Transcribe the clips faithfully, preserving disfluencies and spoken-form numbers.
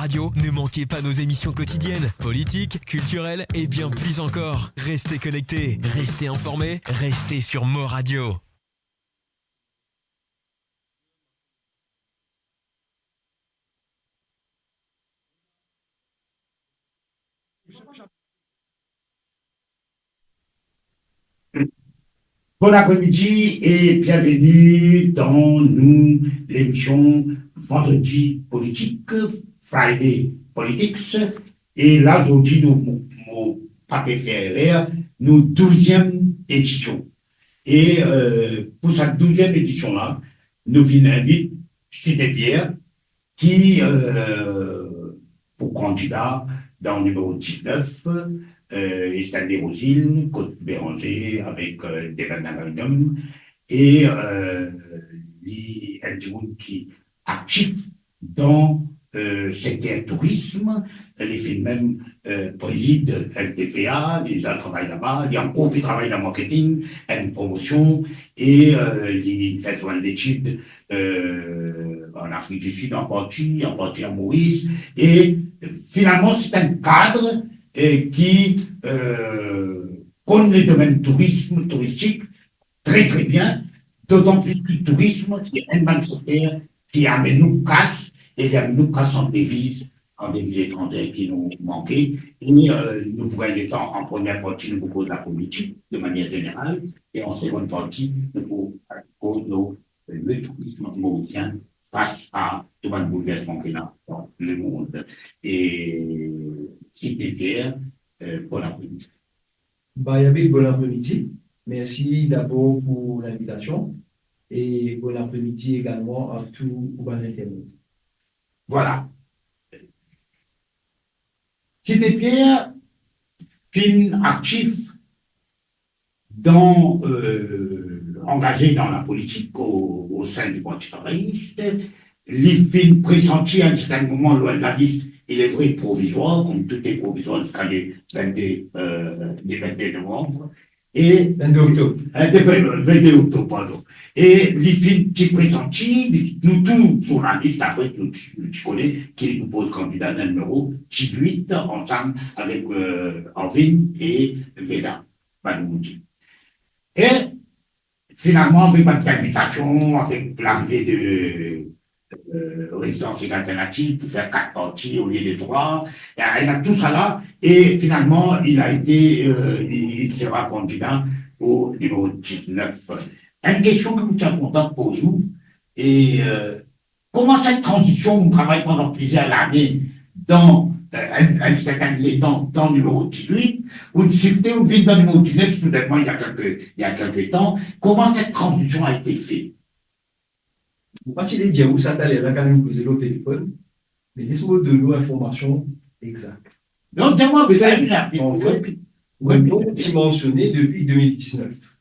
Radio, ne manquez pas nos émissions quotidiennes, politiques, culturelles et bien plus encore. Restez connectés, restez informés, restez sur Mo Radio. Bon apremidi e bienveni dan nou lemision Vandredi Politik, Friday Politics. E la, zordi, nou, mo, mo pa pe fer erer, nou douziem edision. E, euh, pou sa douziem edision la, nou finn invit Sidney Pierre, ki, euh, pou kandida dan nimero diznef, euh, Stanley Rosine, kot Béranger avek, euh, Devan Nagariam, e, euh, li enn dimoun ki aktif dan, euh, sekter tourism, li finn mem, euh, prezid L T P A, li deja travay laba, li ankor pe travay dan marketing, enn promosion, e, euh, li fer so bann letid, euh, an Afrik di Sid, an parti, an parti an Moris, e finalman, se enn kad, euh, ki, euh, konn le domenn tourism, touristik, tre, tre bien, dotan plis ki tourism, se enn bann sekter ki amenn nou kas, e li amenn nou kas an deviz, an deviz etranze ki nou manke, e, euh, nou pou gagn letan, an premie parti, nou pou koz lapolitik, de manier zeneral, e an segonn parti, nou pou koz lor le tourism morisien fas a tou bann boulversman ki ena dan lemond. E Sidney Pierre, euh, bon apremidi. Bay Habib, bon apremidi. Mersi dabor pou linvitasion e bon apremidi egalman a tou ou bann internet. Vwala. Sidney Pierre finn aktif dan, euh, angaze dan lapolitik o, o sin di Parti Travayis. Li finn presanti a enn sertenn moman lor enn lalis, il est vrai, provizwar, kouma tou provizwar, ziska le vennde, euh, le vennde novanm, e vennde oktob. Eh, de, vennde oktob, pardon. E li finn ti presanti, li, nou tou, zournalis, lapres, nou ti, nou ti kone ki li pou poz kandida dan nimero dizuit, ansam avek, euh, Arvin e Veda, bann nou ti. E finalman, avek bann limitasion, avek larive de, euh, Rezistans Alternativ pou fer kat parti olie de trwa, e, e ena tousala, e finalman, il a été, euh, il, il sera candidat au numéro dix-neuf. Enn kestion ki mo ti kontan poz ou, e, euh, kouma sa tranzision, ou travay pandan plizier lane dan, euh, enn, enn sertenn letan dan nimero dizuit, ou shifte, ou vinn dan nimero diznef, soudinman, il y a quelque, il y a quelque temps. Comment cette transition a été faite? Mo pa ti le dir ou sa taler la, kan nou koze lor telefonn, me les mo donn ou linformasion exak. Non, dir mwa, me sa, an fet, wi, wi, nou ti mansione depi de mil diznef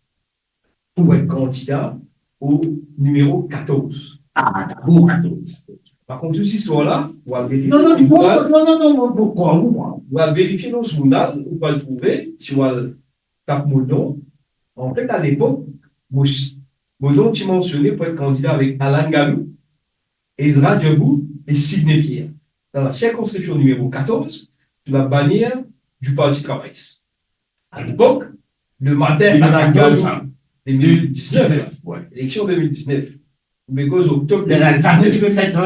pou et kandida o nimero katorz. Ah, dabor katorz. Par kont, tou zistwar la, ou al verifie, non, non, ou al, non, non, non, non, non, ou al verifie dan zournal, ou al trouve, si ou al tap mo nom. An fet, a lepok, mo, mo nom ti mansione pou et kandida avek Alan Galou, Ezra Durbout e Sidney Pierre, dan la sirkonskripsion nimero katorz, sou la bannier du Parti Travayis. A lepok, le matin, Alan Galou, de mil diznef, eleksion de mil diznef, ou pe koz oktob de mil diznef.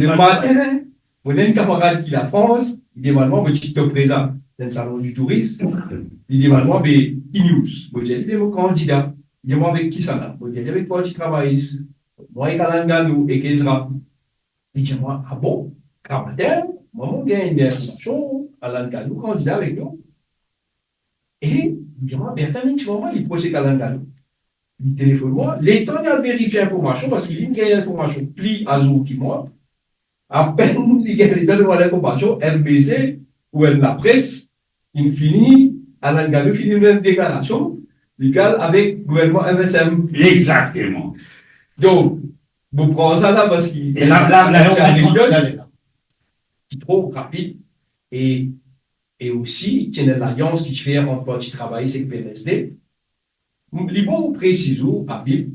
Le matin, mo ena enn kamarad ki Lafrans, li demann mwa, mo ti top prezan dan salon di touris, li demann mwa, be, ki news? Mo dir li, be, mo kandida. Li dir mwa, avek kisannla? Mo dir li, avek Parti Travayis. Mwa ek Alan Galou ek Ezra. Li dir mwa, ah bon? Gramatin, mwa, mo gagn enn linformasion, Alan Galou kandida avek nou. E li dir mwa, be, atann enn ti moman, li pros ek Alan Galou. Li telefonn mwa, letan li al verifie linformasion, parski li gagn linformasion pli azour ki mwa, apenn li gagn letan demann linformasion, R B C ou enn lapres, inn fini, Alan Galou fini donn deklarasio, li pe al avek gouvernman F S M. Exactement. Donk, mo pran sa la parski... E la, la, la, ti anekdot ki tro rapid, e, e osi, ti ena lalians ki ti fer ant Parti Travayis ek P N S D. Li bon presize, Habib,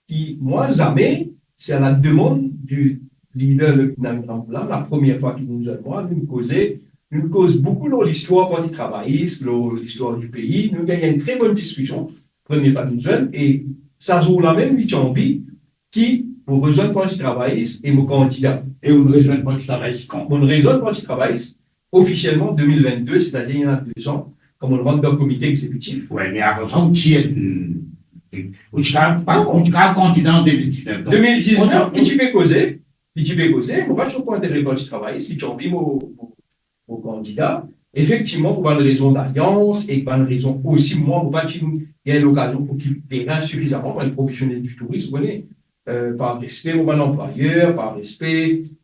ki mwa zame, se a la demann di lider Navin Ramgoolam, la premie fwa ki nou zwenn mwa, nou koze, nou koz boukou lor listwar Parti Travayis, lor listwar di pei, nou gagn enn tre bonn diskision, premie fwa nou zwenn, e sa zour la mem, li ti anvi ki mo rezwenn Parti Travayis e mo kandida. E ou rezwenn Parti Travayis kan? Mo rezwenn Parti Travayis ofisielman de mil vennde, setadir ena de zan, kan mo rant dan komite egzekitif. Wi, me avan sa, ou ti, ou ti, ou ti kandida an de mil diznef, donk. De mil diznef, li ti pe koze, li ti pe koze, mo pa ti ankor integre Parti Travayis, li ti anvi mo, mo, mo kandida. Efektivman, pou bann rezon dalians ek bann rezon osi, mwa, mo pa ti gagn lokazion okip terin sifizaman, mo enn profesionel di touris, ou kone, euh, par respe mo bann anplwayer, par respe,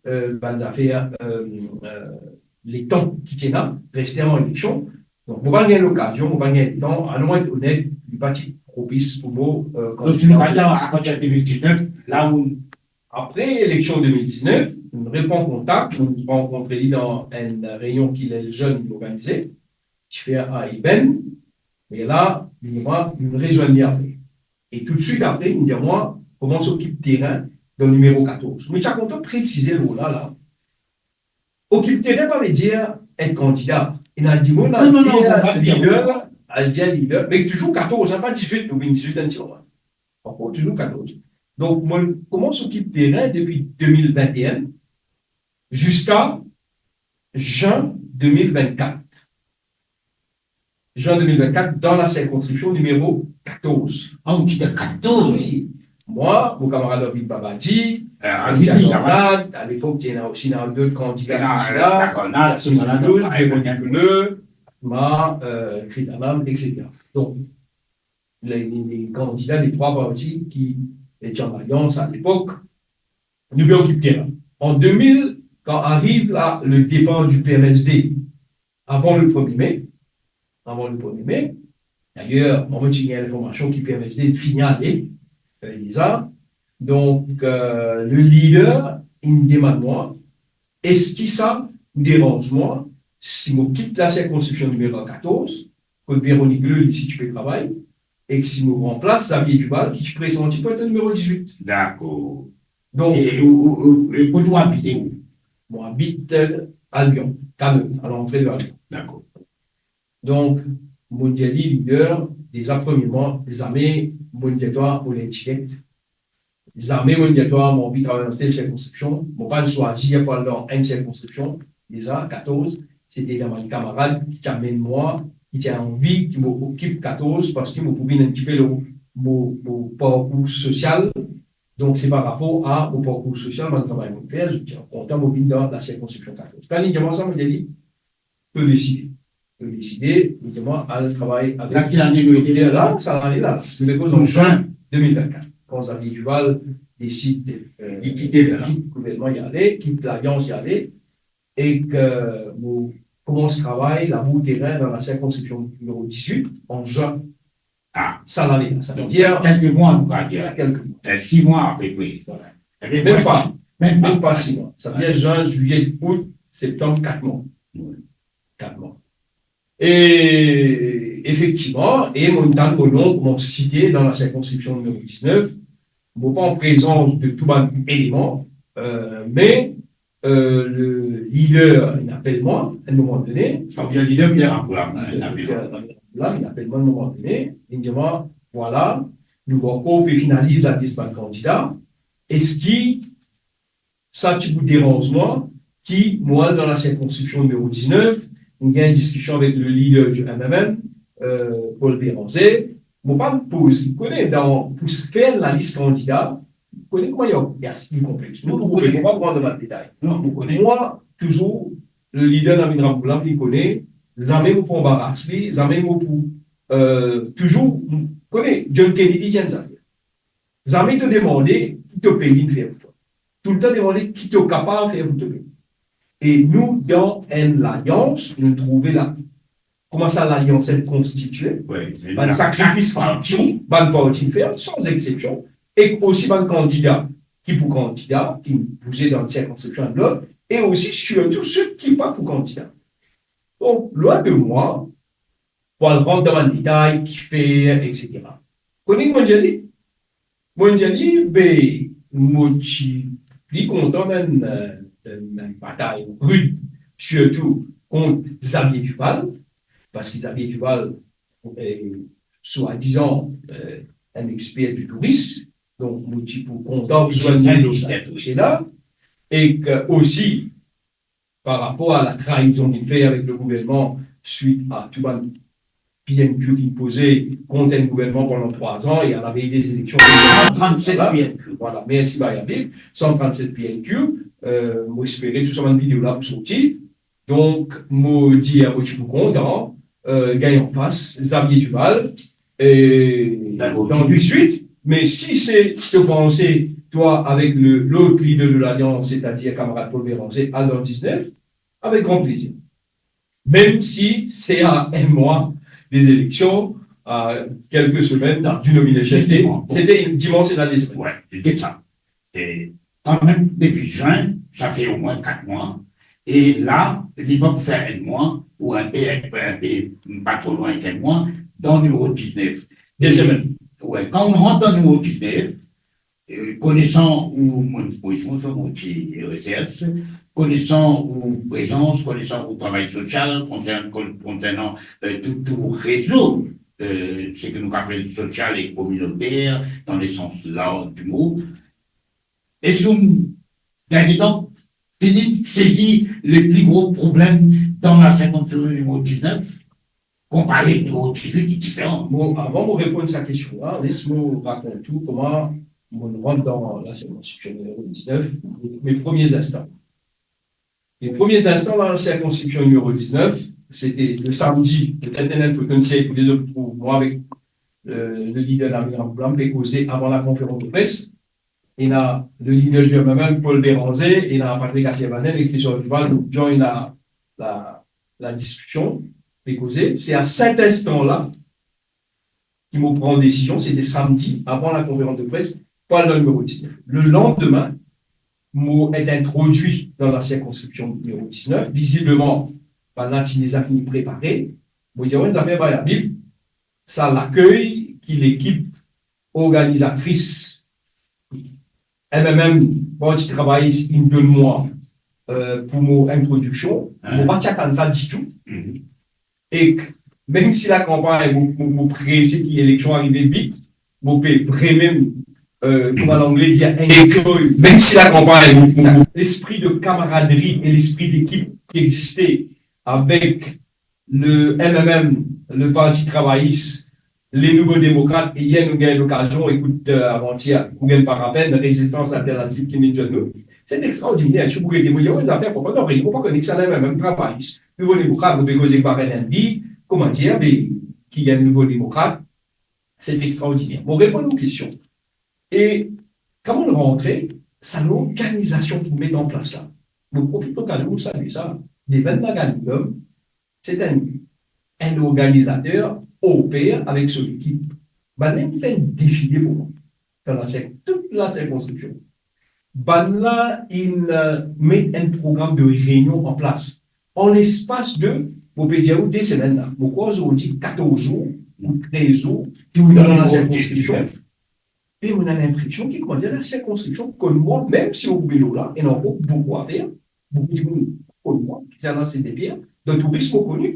euh, bann zafer, euh, euh, letan ki ti ena, reste an eleksion. Donk, mo pa gagn lokazion, mo pa gagn letan, anou mo onet, li pa ti propis pou mo, euh, kandida. Donk, si nou gard apartir de mil diznef, la ou... Apre eleksion de mil diznef, nou repran kontak, nou rankontre li dan enn reynion ki Lel Zenn ti organize, ti fer a Ebène, me la, li dir mwa, nou rezwenn li apre. E toutswit apre, li dir mwa, koumans okip terin dan nimero katorz. Mo ti a kontan presize lor la, la. Okip terin pa ve dir et kandida. Ena dimoun, non, non, non, dir lider, al dir lider, me touzour katorz, pa dizwit, nou vinn dizwit enn ti moman. Ankor touzour katorz. Donk, mo koumans okip terin depi de mil vennteen ziska zin de mil vennkat. Zin de mil vennkat, dan la sirkonskripsion nimero katorz. Ah, ou ti dan katorz? Wi. Mwa, mo kamarad Arvid Babadi, ah, Arvid Babadi, Lakornad, a lepok, ti ena osi, ena dot kandida, ena Lakornad, Simon Ladouz, Véronique Bleu, mwa, euh, Kritanam, et cetera. Donk, le, le, le kandida de trwa parti ki ete an alians a lepok, nou pe okip terin. An de mil, kan ariv la, le depar di P M S D, avan le premie me, avan le premie me, dayer, mwa, mo ti gagn linformasion ki P M S D fini ale, euh, deza. Donk, euh, le lider, inn demann mwa, eski sa deranz mwa si mo kit la sirkonskripsion nimero katorz, kot Véronique Bleu, li ti pe travay, e si mo ranplas Xavier Duval, ki ti presanti pou et nimero dizwit. Dakor. Donk, e, ou, ou, ou, e kot ou abite ou? Mo abit, euh, Albion, Kanot, a lantre de Albion. Dakor. Donk, mo dir li, lider, deza, premieman, zame mo dir twa mo letiket. Zame mo dir twa mo anvi travay dan tel sirkonskripsion. Mo pa'nn swazir pou al dan enn sirkonskripsion, deza, katorz, se te dan bann kamarad ki ti amenn mwa, ki ti anvi ki mo okip katorz, parski mo pou vinn enn tipe lor mo, mo parkour sosial. Donk, se par rapor a mo parkour sosial, bann travay mo fer, zot ti kontan mo vinn dan la sirkonskripsion katorz. Kan li dir mwa sa, mo dir li, to deside. To deside, li dir mwa, al travay avek... La, ki lane nou ete la? La, sa lane la. Nou pe koz an zin de mil vennkat. Kan Xavier Duval deside, euh, li kit gouvernman, li ale, kit lalians, li ale, e ki mo koumans travay labour terin dan la sirkonskripsion nimero dizwit an zin. Ah. Sa lane la, sa ve dir kelke mwa, nou va dir. Kelke mwa. Euh, sis mwa apepre. Voilà. Mem pa, mem pa sis mwa. Sa ve dir zin, zilye, out, septanm, kat mwa. Wi. Kat mwa. E efektivman, e mo tann mo nom koumans site dan la sirkonskripsion nimero diznef. Mo pa an prezans de tou bann eleman, euh, me euh, le lider, li apel mwa, enn moman done. Sa ve dir lider Pierre Ramgoolam, li apel mwa. Pierre Ramgoolam, li apel mwa enn moman done, li dir mwa, vwala, nou ankor pe finaliz lalis bann kandida. Eski sa ti pou deranz mwa ki mo al dan la sirkonskripsion nimero diznef, mo gagn diskision avek le lider di M M M, euh, Paul Bérenger, mo pa poz, ou kone, dan, pou fer lalis kandida, ou kone kouma li, li konplex. Nou, nou kone, mo pa pou rant dan bann detay. Non, nou kone. Mwa, touzour, le lider Navin Ramgoolam, li kone, zame mo pou anbaras li, zame mo pou, euh, touzour, ou kone, John Kennedy ti dir enn zafer. Zame to demande ki to pei inn fer pou twa. Toultan demande ki to kapav fer pou to pei. E nou, dan enn lalians, nou trouve la, kouma sa lalians inn konstitye, wi, bann sakrifis ki tou bann parti inn fer, san exsepsion, e osi bann kandida ki pou kandida, ki bouze dan enn sirkonskripsion enn lot, e osi sirtou se ki pa pou kandida. Donk, lwin de mwa pou al rant dan bann detay, kifer, et cetera. Kone ki mo dir li? Mo dir li, be, mo ti pli kontan dan enn, euh, dan enn batay rid, sirtou kont Xavier Duval, parski Xavier Duval, eh, swadizan, eh, enn exper di touris. Donk, mo ti pou kontan zwenn li dan sa dosye la. E ke osi, par rapor a la traizon li fer avek le gouvernman, swit a tou bann P N Q ki poze kont enn gouvernman pandan trwa an, e a lavey de zeleksion, san trannset P N Q. Vwala, mersi Bayabil, san trannset P N Q, eh, mo espere tou sa bann video la pou sorti. Donk, mo dir a mo ti pou kontan, eh, gagn anfas Xavier Duval, e dan le dix-huit, me si se to panse, twa, avek le, lot lider de Lalians, setadir kamarad Paul Bérenger, al dan diznef, avek gran plezir. Mem si se a enn mwa de zeleksion, a kelke semenn di nomination day, se te dimans ena de semenn. Wi, se sa. E kanmem, depi zin, sa fer omwin kat mwa. E la, li pa pou fer enn mwa, ou enpe, enpe, pa tro lwin ki enn mwa, dan nimero diznef. De semenn. Wi, kan ou rant dan nimero diznef, eh, konesan ou, mo, mo, mo, mo ti resers, konesan ou prezans, konesan ou travay sosial, konsern-, kon-, konsernan, eh, tou, tou rezo, eh, seki nou apel sosial e kominoter, dan le sans larz di mo, eski ou, dan letan, fini sezi le pli gro problem dan la sirkonskripsion nimero diznef, konpare nimero dizuit, ki diferan? Bon, avan mo reponn sa kestion la, les mo rakont ou kouma mo rant dan la sirkonskripsion nimero diznef, me premie zinstan. Le premie zinstan, dan la sirkonskripsion nimero diznef, se te le samdi, petet enn fwa, konn si pou lezot trouv mwa avek, euh, le lider Navin Ramgoolam pe koze avan la konferans de pres. Ena le lider di M M M, Paul Bérenger, ena Patrick Assiebanel e Christophe Duval, nou join la, la, la diskision, pe koze. Se a set instan la, ki mo pran desizion, se te samdi, avan la konferans de pres, pou al dan nimero diznef. Le landime, mo et introdwi dan la sirkonskripsion nimero diznef. Vizibleman, bannla ti deza fini prepare. Mo dir, wi, zafer Bayabil, sa lakey ki lekip organizatris M M M, Parti Travayis, inn donn mwa, euh, pou mo introdiksion, mo pa ti atann sa ditou. Ek, mem si lakanpagn, mo, mo, mo prese ki eleksion arive vit, mo pe vremem, euh, kouma Angle dir, enjoy, mem si lakanpagn, mo, mo, mo, lespri de kamaradri e lespri dekip ki existe avek le M M M, le Parti Travayis, le Nouvo Demokrat, e yer nou gagn lokazion ekout, euh, avantier, ou gagn par apel, Rezistans Alternativ ki vinn zwenn nou. Se extraordiner, si ou gete, mo dir, wi, zafer, konpran, non, mo pa konn ki sa, le M M M, Travayis, Nouvo Demokrat, mo pe koz ek Varenne Hamby, kouma dir, be, ki gagn Nouvo Demokrat, se extraordiner. Mo reponn ou kestion. E kan mo rantre, sa lorganizasion ki met an plas la, mo profit lokazion pou salye sa, Deven Magalidom, se enn, enn organizater, oper avek so lekip. Bannla inn fer enn defile pou mwa, dan la sir-, tout la sirkonskripsion. Bannla inn, euh, met enn program de reynion an plas. An lespas de, mo pe dir ou, de semenn la, mo krwar zordi katorz zour ou trez zour, ki ou dan la sirkonskripsion. E mo ena linpresion ki, kouma dir, la sirkonskripsion konn mwa, mem si mo pou vinn la, ena ankor boukou a fer, boukou dimoun konn mwa, ki sa la se de Pier, dan touris mo koni,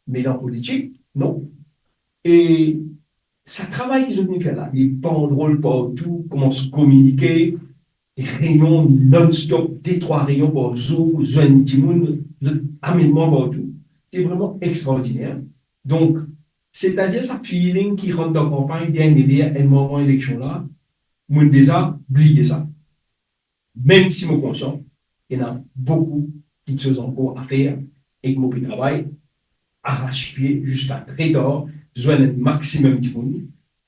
me dan politik, non. E sa travay ki zot inn fer la, li bandrol partou, koumans kominike, reynion non-stop, de trwa reynion par zour, zwenn dimoun, zot amenn mwa partou. Se vreman extraordiner. Donk, setadir sa feeling ki rant dan kanpagn, dernie ler, enn mwa avan eleksion la, mo deza bliye sa. Mem si mo konsian, ena boukou kiksoz ankor a fer, ek mo pe travay aras pie ziska tre tar, zwenn enn maximum dimoun.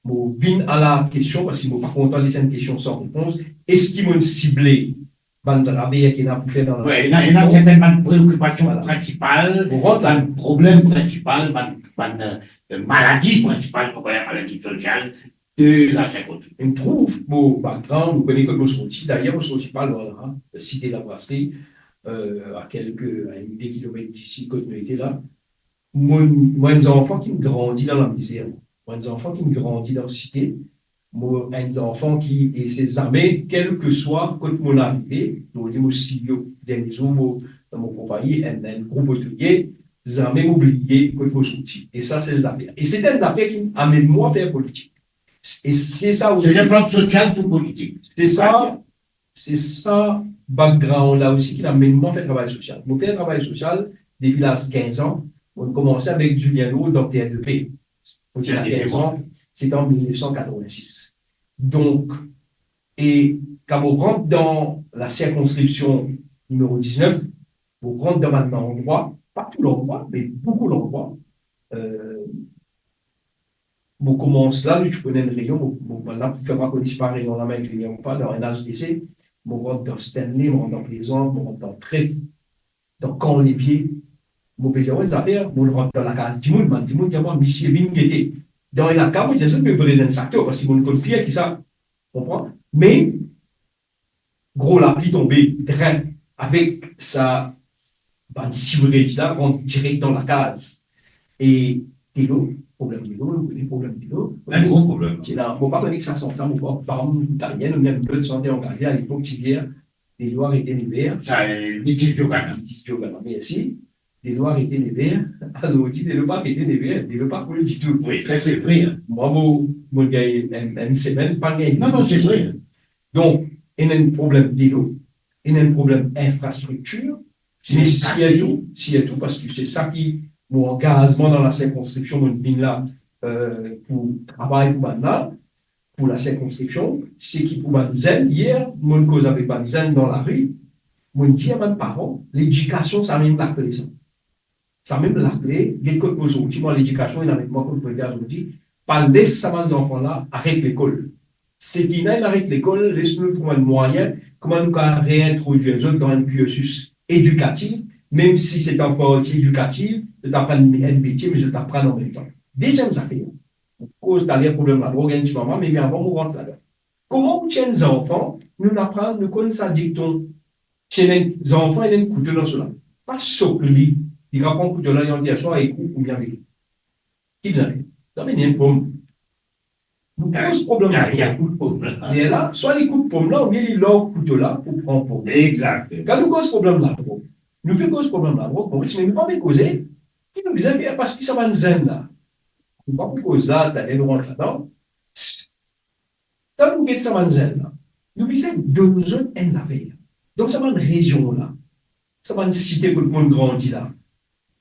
Mo vinn a la kestion, parski mo pa kontan les enn kestion san repons. Eski mo sible bann travay ki ena pou fer dan la... Wi, ena, ena serten bann preokipasion, vwala, prinsipal, mo rant la, bann problem prinsipal, bann, bann, euh, maladi prinsipal, nou apel maladi sosial de la sirkonskripsion. Mo trouv mo background, mo kone kot mo sorti. Dayer, mo sorti pa lwin la, Site Labrasri, euh, a kelke, a enn de kilomet disi kot nou ete la. Mo, mo enn zanfan ki grandi dan lamizer. Mo enn zanfan ki grandi dan site. mo enn zanfan ki, e se zame, kelseswa kot mo arive, mo dir mo si yo, dernie zour mo, dan mo konpagni, enn, enn group otolie, zame mo bliye kot mo sorti. E sa, se enn zafer. E se enn zafer ki amenn mwa fer politik. E se sa osi. Se enn fòm sosial tou politik. Se sa, se sa background la osi ki amenn mwa fer travay sosial. Mo fer travay sosial depi laz kinz an. Mo koumans avek Julien Lourd dan Terre de Paix. Mo ti ena kinz an, se an mil nef san katrovin-sis. Donk, e kan mo rant dan la sirkonskripsion nimero diznef, mo rant dan bann landrwa, pa tou landrwa, me boukou landrwa. Eh, mo koumans la, nou ti konn enn reyon, mo, mo, bann la fer mwa kone si pa reyon la, me reyon pa, dan enn H D C, mo rant dan Stanley, mo rant dan Plaisance, mo rant dan Trèf, dan Kan Levie, mo pe dir, enn zafer, mo rant dan lakaz dimoun, bann dimoun dir mwa, "Misie, vinn gete." Dan enn lakaz, mo dir zot, "Mo bezwen enn sakto," parski mo konn pir ki sa, konpran? Me gro lapli tonbe, drin, avek sa bann siwerez la rant direk dan lakaz. E delo, problem delo, nou kone problem delo. Enn gro problem. Ti la, mo pa kone ki sa sant la, mo pa, pa, Italien, oubien lot sant angaze alepok, ti dir, delo arete never. Sa, eh, Litis Diogana. Litis Diogana, mersi. Delo arete never. Azordi, delo pa arete never, delo pa koule ditou. Wi, sa se vre, hein. Mwa, mo, mo gagn enn, enn semenn, pa gagn. Non, non, se vre. Donk, ena enn problem delo, ena enn problem infrastriktir, me sirtou, sirtou parski se sa ki mo angazman dan la sirkonskripsion, mo vinn la, eh, pou travay pou bann la, pou la sirkonskripsion, se ki pou bann zenn, yer, mo koz avek bann zenn dan lari, mo dir bann paran, ledikasion, sa mem lakle sa. Sa mem lakle, get kot mo sorti, mwa ledikasion, ena avek mwa kot mo ete azordi, pa les sa bann zanfan la aret lekol. Seki inn aret lekol, les nou trouv enn mwayin, kouma nou kapav reintrodwir zot dan enn kirsis edikatif, mem si se an parti edikatif, zot aprann enn metie, me zot aprann anmemtan. Deziem zafer, mo koz taler problem ladrog, enn ti moman, me, me avan mo rant ladan. Kouma pou ti enn zanfan, nou aprann, nou konn sa dikton, ki enn zanfan ena enn kouto dan so lame. Pa sok li, li kapav pran kouto la, li ann dir swa, e koup oubien avek li. Ki bizin fer? Zame ena enn pom. Nou koz problem la. Li, li koup pom la. Lerla, swa li koup pom la, oubien li larg kouto la pou pran pom. Exakt. Kan nou koz problem ladrog, nou pe koz problem ladrog, Moris, me nou pa pe koze ki nou bizin fer, parski sa bann zenn la, nou pa pou koz la, setadir nou rant ladan. Kan nou get sa bann zenn la, nou bizin donn zot enn zafer. Dan sa bann rezion la, sa bann site kot mo'nn grandi la,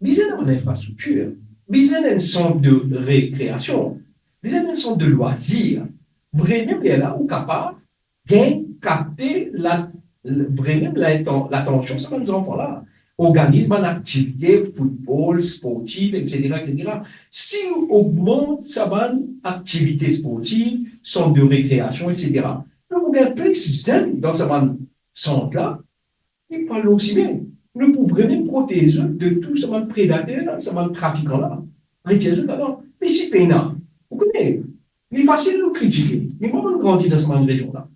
bizin ena bann infrastriktir, bizin ena enn sant de rekreasion, bizin ena enn sant de lwazir. Vremem lerla ou kapav gagn, kapte la, vremem latansion sa bann zanfan la. Organiz bann aktivite, football, sportif, etsetera, etsetera. Si nou ogmant sa bann aktivite sportif, sant de rekreasion, etsetera, nou pou gagn plis zenn dan sa bann sant la, ki pou al lor sime. Nou pou vremem protez zot de tou sa bann predater la, sa bann trafikan la. Retir zot ladan. Me si pena, ou kone, li fasil nou kritike. Me mwa, mo'nn grandi dan sa bann rezion la.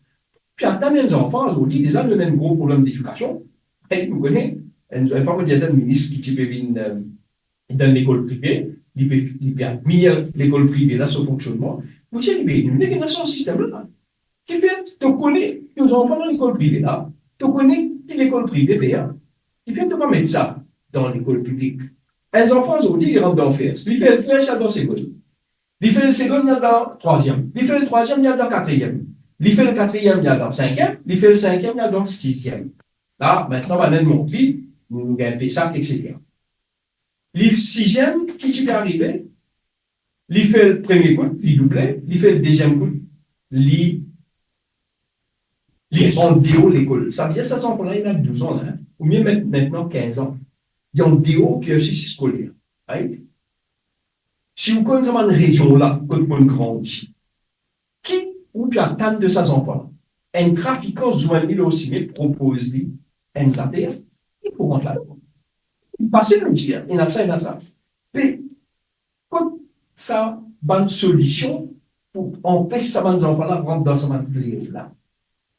Pou atann enn zanfan azordi, deza nou ena enn gro problem ledikasion. E nou kone, enn, enn fwa mo dir sa, enn minis ki ti pe vinn, eh, dan lekol prive, li pe, li pe admir lekol prive la, so fonksionnman. Mo dir li, me nou ena sa sistem la. Kifer to kone to zanfan dan lekol prive la, to kone ki lekol prive fer, kifer to pa met sa dan lekol piblik? Enn zanfan azordi, li rant dan first, li fer first, li al dan segonn. Li fer segonn, li al dan trwaziem. Li fer trwaziem, li al dan katriem. Li fer katriem, li al dan sinkiem. Li fer sinkiem, li al dan siziem. La, aster bann-la inn mont li, nou gagn P S A C, etsetera. Li siziem, ki ti pe arive? Li fer premie kout, li double. Li fer deziem kout, li, li andeor lekol. Savedir sa zanfan-la, li ena douz an, hein, oubien met-, aster kinz an. Li andeor kirsis skoler. Right? Si ou konn sa bann rezion-la, kot mo'nn grandi, ki ou pe atann de sa zanfan-la? Enn trafikan zwenn li lor sime, propoz li enn zafer, li pou rant ladan. Li fasil nou dir, ena sa, ena sa. Me kot sa bann solision pou anpes sa bann zanfan-la rant dan sa bann fleo-la?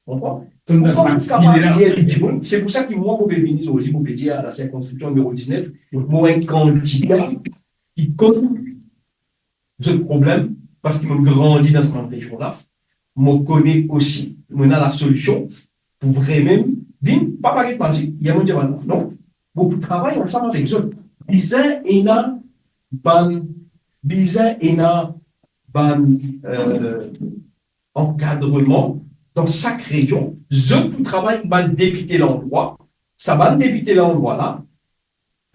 Konpran? Konn bann fleo-la. Se pou sa ki mwa, mo pe vini zordi, mo pe dir a la sirkonskripsion nimero diznef, mo enn kandida ki konn zot problem, parski mo'nn grandi dan sa bann rezion-la. mo kone osi, mo ena lasolision pou vremem vinn, pa baget mazik, ya mo dir bann, non, mo pou travay ansam avek zot. Bizin ena bann, bizin ena bann, euh, ankadreman dan sak rezion, zot pou travay ek bann depite landrwa, sa bann depite landrwa la,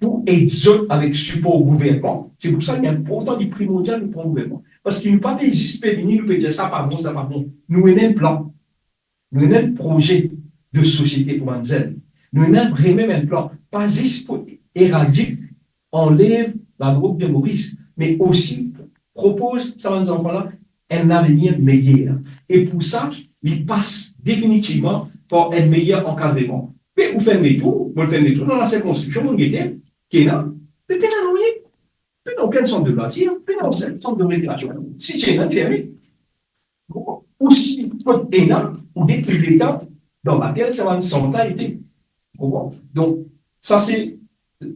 pou ed zot avek sipor gouvernman. Se pou sa li inportan, li primondial nou pran gouvernman. Parski nou pa pe zis pe vini, nou pe dir sa pa bon, sa pa bon. Nou ena enn plan. Nou ena enn proze de sosiete pou bann zenn. Nou ena vremem enn plan. Pa zis pou eradik, anlev ladrog de Moris, me osi propoz sa bann zanfan la enn lavenir meyer. E pou sa, li pas definitivman par enn meyer ankadreman. Me ou fer enn letour, mo fer enn letour dan lasirkonskripsion, mo gete, ki ena, me pena nanye, pena okenn sant de lwazir, pena okenn sant de rekreasion. Si ti ena, ti ena, ou si kot ena, ou get leta dan lakel sa bann sant la ete. Ou konpran? Donk, sa se,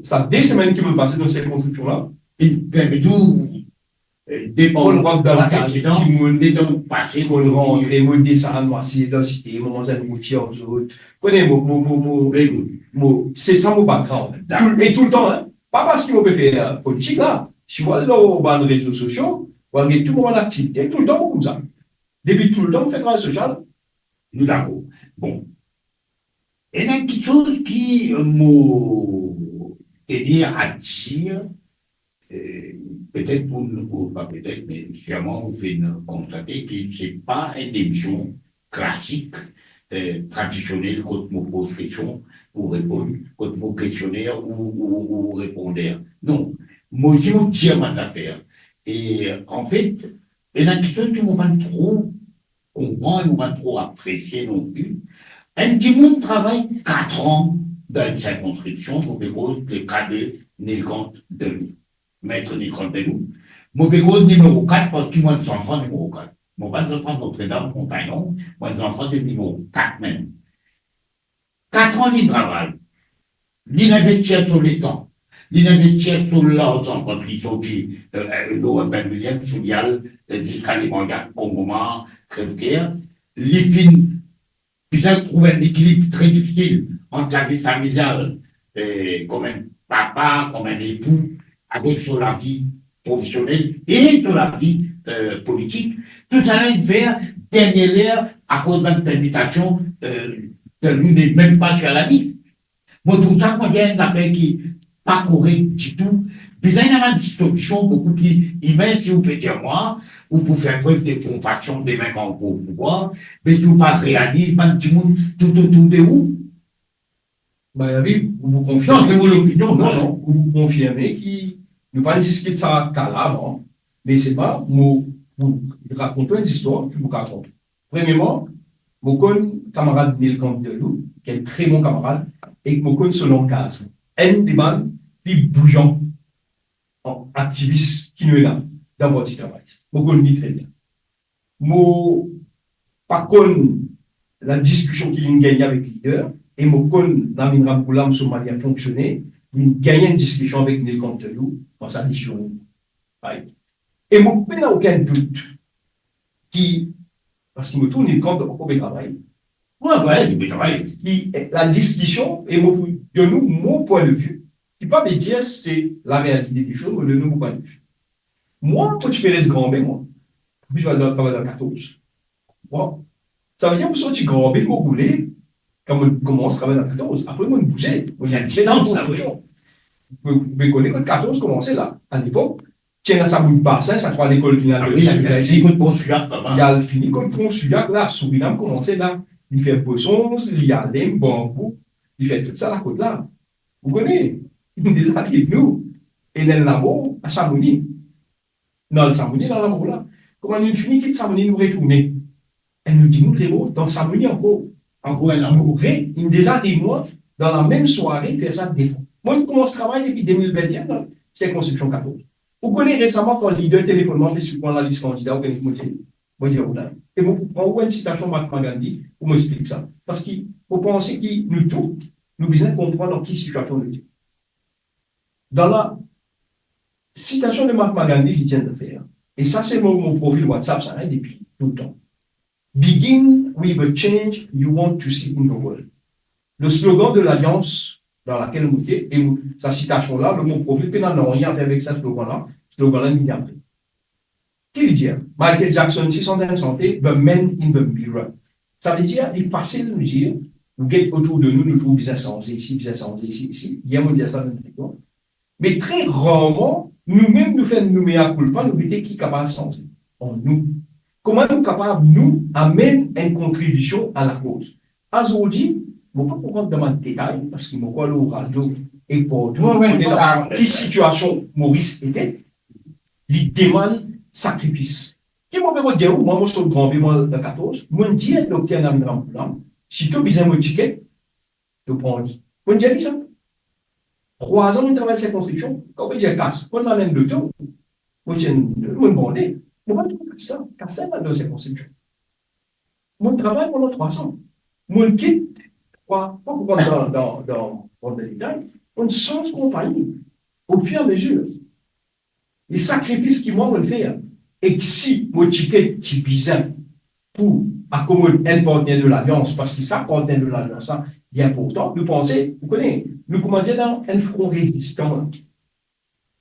sa de semenn ki mo pase dan sirkonskripsion la. E, ben, me tou, eh, depan, mo rant dan lakaz, prezidan, ki mo detan pase, mo rantre, mo desann, mo asize dan site, mo manz enn roti ar zot. Kone, mo, mo, mo, mo, very good, mo, se sa mo background. Dakor. Tou, e toultan, hein, pa parski mo pe fer, euh, politik la. Si ou al lor bann rezo sosio, ou al get tou mo bann aktivite, toultan mo koumsa. Depi toultan mo fer travay sosial. Nou dakor. Bon. Ena kiksoz ki mo teni a dir, eh, petet pou nou, ou pa petet, me sirman ou finn konstate ki se pa enn emision klasik, eh, tradisionel, kot mo poz kestion, ou reponn, kot mo kestione, ou, ou, ou reponder. Non, mo dir bann zafer. E, anfet, ena kiksoz ki mo pa tro konpran, mo pa tro apresie non pli. Enn dimoun travay kat an dan enn sirkonskripsion, mo pe koz le ka de Nilkant Delou. Met Nilkant Delou. Mo pe koz nimero kat parski mo enn zanfan nimero kat. Mo pa enn zanfan Notre-Dame, Montaignon, mo enn zanfan de nimero kat mem. Kat an li travay. Li investir so letan. Li investir so larzan, parski li sorti, eh, eh, lor Benn William, so li al, eh, ziska Lemanyat, Kongomar, Crèvecoeur. Li finn bizin trouv enn ekilib tre difisil ant lavi familial, eh, kouma enn papa, kouma enn epou, avek so lavi profesionel e so lavi, eh, politik. Tousala inn fer dernie ler akoz bann permitasion, eh, de li, li mem pa sir lalis. Mo trouv sa kouma enn zafer ki pa korek ditou. Bizin ena bann solisyon boukou pli imin, si ou pe dir mwa, ou pou fer prev de konpasion demin kan ou pou pouvwar, me si ou pa realiz bann dimoun tou otour de ou. Ba, David, ou pou konfirme. Non, se mo lopinion, non, non, ou pou konfirme ki nou pa diskit sa ka la avan, me se pa, mo, mo rakont ou enn zistwar ki mo kapav rakont. Premierman, mo konn kamarad Nilkant Delou, ki enn tre bon kamarad, e mo konn so langaz. Enn de bann pli bouyan aktivis ki nou ena dan Parti Travayis. Mo konn li tre bien. Mo pa konn ladiskision ki linn gagne avek lider, e mo konn Navin Ramgoolam so manier fonksione, linn gagne enn diskision avek Nilkant Delou, kan sa diskision. Right? E mo pena okenn dout ki, paski mo trouv Nilkant ankor pe travay. Wi, wi, li pe travay. Ki, eh, ladiskision, e mo pou donn ou mo pwin de vi, ki pa ve dir se larealite de soz, mo donn ou mo pwin de vi. Mwa, mo ti pe res Granbe, mwa. Anplis, mo al travay dan katorz. Bon. Sa ve dir, mo sorti Granbe, mo boule, kan mo koumans travay dan katorz. Apre, mo bouze. Mo... Enn distans la, wi. Mo, mo kone kot katorz koumanse la. Alepok, ti ena sa bout basin, sa trwa lekol finn al... Ah wi, li fini kot Pon Souillac, papa. Li al fini kot Pon Souillac la, Sourinam koumanse la. Li fer Bosons, li ale Banbou, li fer tou sa lakot la. Ou kone, li deza kit nou, e li al lamor a Samoni. Nou al Samoni, li al lamor la. Kouma nou fini kit Samoni, nou retourne. E nou dimoun remor dan Samoni ankor. Ankor enn lamor. Re, inn deza de mwa, dan lamem sware, fer sa de fwa. Mwa, mo koumans travay depi de mil venteen dan sirkonskripsion katorz. Ou kone, resaman, kan lider telefonn mwa, pe eksplik mwa lalis kandida, ou kone ki mo dir li? Mo dir, "Ola." E mo pou pran ou enn sitasion Mahatma Gandhi pou mo eksplik sa. Paski mo panse ki nou tou, nou bizin konpran dan ki sitasion nou ete. Dan la sitasion de Mahatma Gandhi, li dir enn zafer, e sa se mo, mo profil WhatsApp sa, hein, depi toultan. Begin with the change you want to see in the world. Le slogan de l'alliance dans laquelle mo ete, e mo, sa sitasion la, le mo profil pena nanye afer avek sa slogan la, slogan la vini apre. Ki li dir? Michael Jackson, si sann enn sante, The Man in the Mirror. Savedir, li fasil nou dir, nou get otour de nou, nou trouv bizin sanze isi, bizin sanze isi, isi. Yer mo dir sa dan enn reinion. Me tre rarman, nou mem nou fer nou mea culpa, nou gete ki kapav sanze an nou. Kouma nou kapav, nou, amenn enn kontribision a lakoz? Azordi, mo pa pou rant dan bann detay, parski mo krwar lor radio e partou, Wi, wi, kote fo la, ki sitiasion Moris ete, li demann sakrifis. Ki mo pe dir ou, mwa, mo sot Granville, mwa, dan katorz, mo dir dokter Navin Ramgoolam, si to bizin mo tiket, to pran li. Mo dir li sa. Trwa zan mo travay sirkonskripsion, kan mo dir kas, mo al enn loto, mo ti enn, mo vande, mo pa trouv kas la, kas la dan sirkonskripsion. Mo travay pandan trwa zan. Mo kit, pa, pa pou rant dan, dan, dan, dan detay, mo sanz konpagni, ofiramezir. Le sakrifis ki mwa mo fer, ek si mo tiket ti bizin pou akomod enn partner de lalians, parski sa partner de lalians la, li inportan, nou panse, ou kone, nou kouma dir dan enn fron rezistan.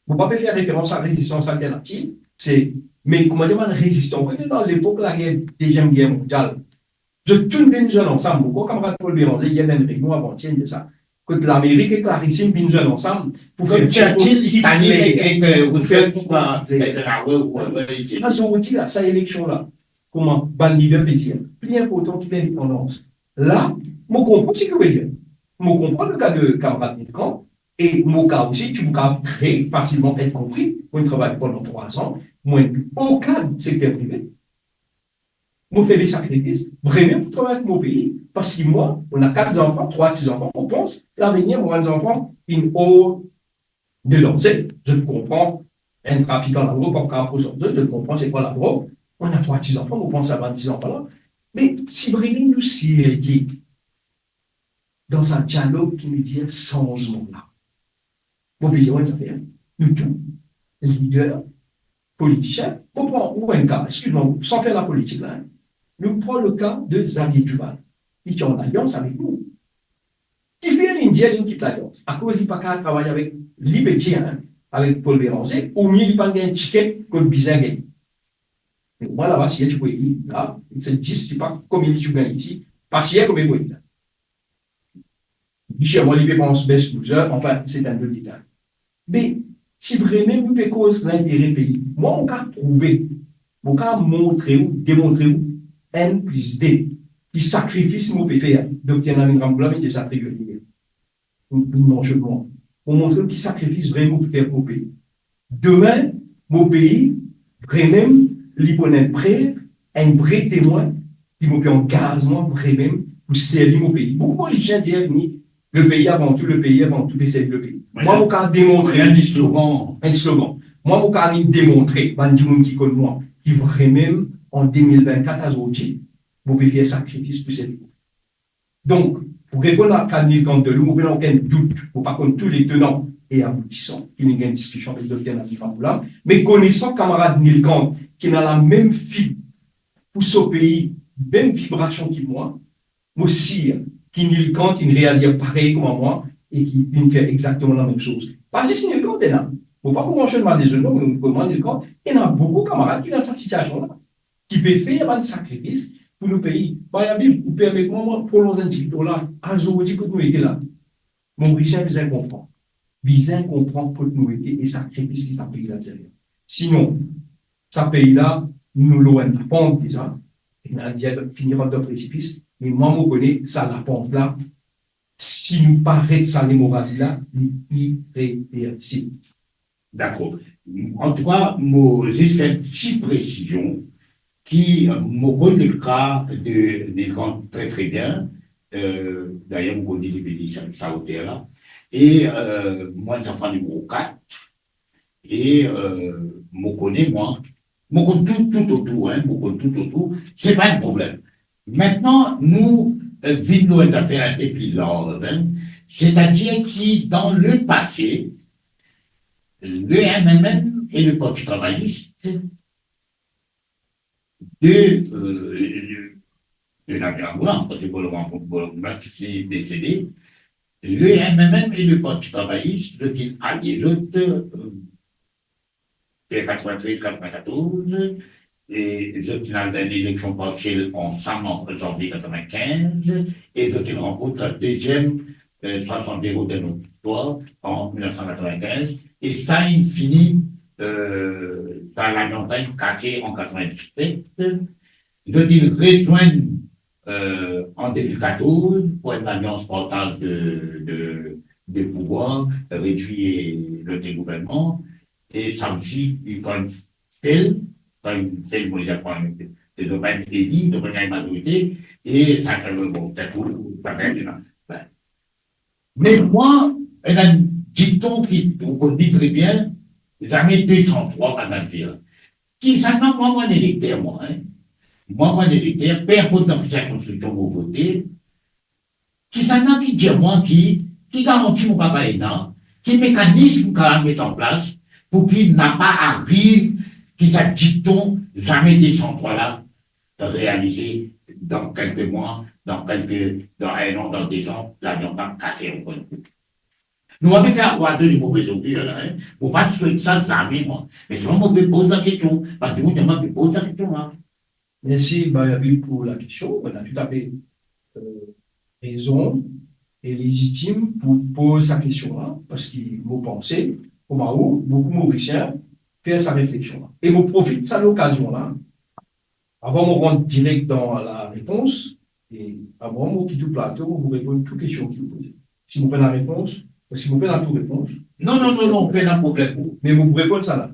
Mo pa pe fer referans a rezistans alternativ, se, me kouma dir bann rezistan, ou kone dan lepok lager, Deziem Ger Mondial, zot tou vinn zwenn ansam. Mo krwar kamarad Paul Bérenger, yer dan enn reynion avan-yer, li dir sa. Kot Lamerik ek Larisi vinn zwenn ansam pou fer Churchill, Stalin ek, ek, euh, Roosevelt, Eisenhower, wi, wi, wi. Azordi la, sa eleksion la, kouma bann lider pe dir, pli inportan ki lindepandans. La, mo konpran seki ou pe dir. Mo konpran le ka de kamarad Nilkant, e mo ka osi, ti mo ka tre fasilman et konpri. Mo travay pandan trwa zan, mo enn o kad sekter prive. Mo fer de sakrifis, vremem pou travay pou mo pei, parski mwa, mo ena kat zanfan, trwa ti zanfan, mo pans, lavenir mo bann zanfan, inn or de danze, zot konpran, enn trafikan ladrog pa kapav apros zot, zot konpran se kwa ladrog, mo ena trwa ti zanfan, mo pans a bann ti zanfan la, me si vremem nou serye, dan sa dialog ki nou dir sanzman la. Mo pe dir enn zafer, nou tou, lider, politisien, mo pran ou enn ka, exkiz mwa, san fer lapolitik la, hein. Nou pran le ka de Xavier Duval. Li ti an alians avek nou. Kifer li dir li kit lalians? Akoz li pa kapav travay avek, li pe dir, hein, avek Paul Bérenger, oumie li pa gagn tiket kot bizin gagne. Me mwa laba, si li ti pou ete la, se dis, se pa konbien li ti pou gagn isi, pa si konbien pou ete la. Li sirman li pe pans best loser, anfin, se enn lot detay. Me si vremem nou pe koz lintere pei, mwa, mo kapav prouve, mo kapav montre ou, demontre ou, enn plis de, ki sakrifis mo pe fer, Dokter Navin Ramgoolam, li dir sa tre bien. Ou, ou mansion mwa. Mo montre ou ki sakrifis vremem mo pe fer pou mo pei. Demin, mo pei, vremem, li pou enn prev, enn vre temwin, ki mo pe angaz mwa vremem pou servi mo pei. Boukou politisien dir vini, le pays avant tout, le pays avant tout, e servi le pays. Mwa, mo kapav demontre. Enn slogan. Enn slogan. Mwa, mo kapav vinn demontre bann dimoun ki konn mwa, ki vremem, an de mil vennkat azordi, mo pe fer sakrifis pou servi mo pei. Donk, pou reponn a ka Nilkant Delou, mo pena okenn dout, mo pa konn tou le tenan e aboutisan, ki nou gagn diskision avek Dokter Navin Ramgoolam, me konesan kamarad Nilkant, ki ena lamem fib pou so pei, mem vibrasion ki mwa, mo sir ki Nilkant inn reazir parey kouma mwa e ki inn fer exakteman lamem soz. Pa zis Nilkant, ena, mo pa pou mansionn mal lezot non, me kouma Nilkant, ena boukou kamarad ki dan sa sitiasion la, ki pe fer bann sakrifis pou nou pei. Maria Biv, ou permet mwa, mwa prolonz enn tigit lor la, azordi kot nou ete la. Morisien bizin konpran. Bizin konpran kot nou ete e sakrifis ki sa pei la bizin fer. Sinon, sa pei la, nou lor enn lapant deza, e nou dir fini rant dan presipis, me mwa mo kone sa lapant la, si nou pa aret sa lemorazi la, li ireversib. Dakor. Antouka, mo zis fer enn ti presizion ki, euh, mo konn le ka de Nilkant tre, tre bien. Euh, dayer, mo konn li depi sa, sa oter la. E, euh, mwa, zanfan nimero kat. E, euh, mo kone, mwa, mo konn tou, tou otour, hein, mo konn tou otour. Se pa enn problem. Aster, nou, euh, vinn lor enn zafer inpe pli larz, hein. Setadir ki dan le pase, le M M M e le Parti Travayis, de, euh, de la Grande Ambulance, parski Bolo Ambulance ti desede. Le M M M e le Parti Travayis, zot inn alie zot, euh, de katrevintrez katrevinkatorz, e zot inn al dan enn eleksion parsiel an sa mwa zanvie katrevinkinz, e zot inn ranport la deziem, euh, swasant zero de nou viktwar an mil nef san katrevinkinz, e sa inn fini, euh, dan lamontann kase an katrevindiset. Zot inn rezwenn, euh, an de mil katorz pou enn alians partaz de, de, de pouvwar, redwir zot gouvernman, e sa osi, li kan fail, kan fail, mo dir kan, e zot pa inn eli, zot pa inn gagn mazorite, e sa, bon, sa tou, sa perdi la. Bin, me mwa, ena enn dikton ki, ou konn li tre bien, zame de san trwa pa nanye. Kisannla, mwa, mwa enn elekter, mwa, hein. Mwa, mwa enn elekter, pe inport dan ki sirkonskrision mo vote, kisannla ki dir mwa ki, ki garanti mo kapav ena, ki mekanism kapav met an plas pou ki napa ariv ki sa dikton zame de san trwa la realize dan kelke mwa, dan kelke, dan enn an, dan de zan, lavion pa kase ankor. Nou pa pe fer akwazon de move zogir la, hein. Mo pa swet sa zame, mwa. Me selman mo pe poz lakestion, parski dimoun dir mwa pe poz lakestion la. Mersi, Bayabil, pou lakestion. Ou ena toutafe, euh, rezon e lezitim pou poz sa kestion la, parski mo panse, kouma ou, boukou Morisien fer sa refleksion la. E mo profit sa lokazion la, avan mo rant direk dan larepons, e avan mo kit ou plato, mo pou reponn tou kestion ki ou poze. Si mo pena repons, si mo pena tou repons. Non, non, non, non, pena problem. Me mo pou reponn sa la.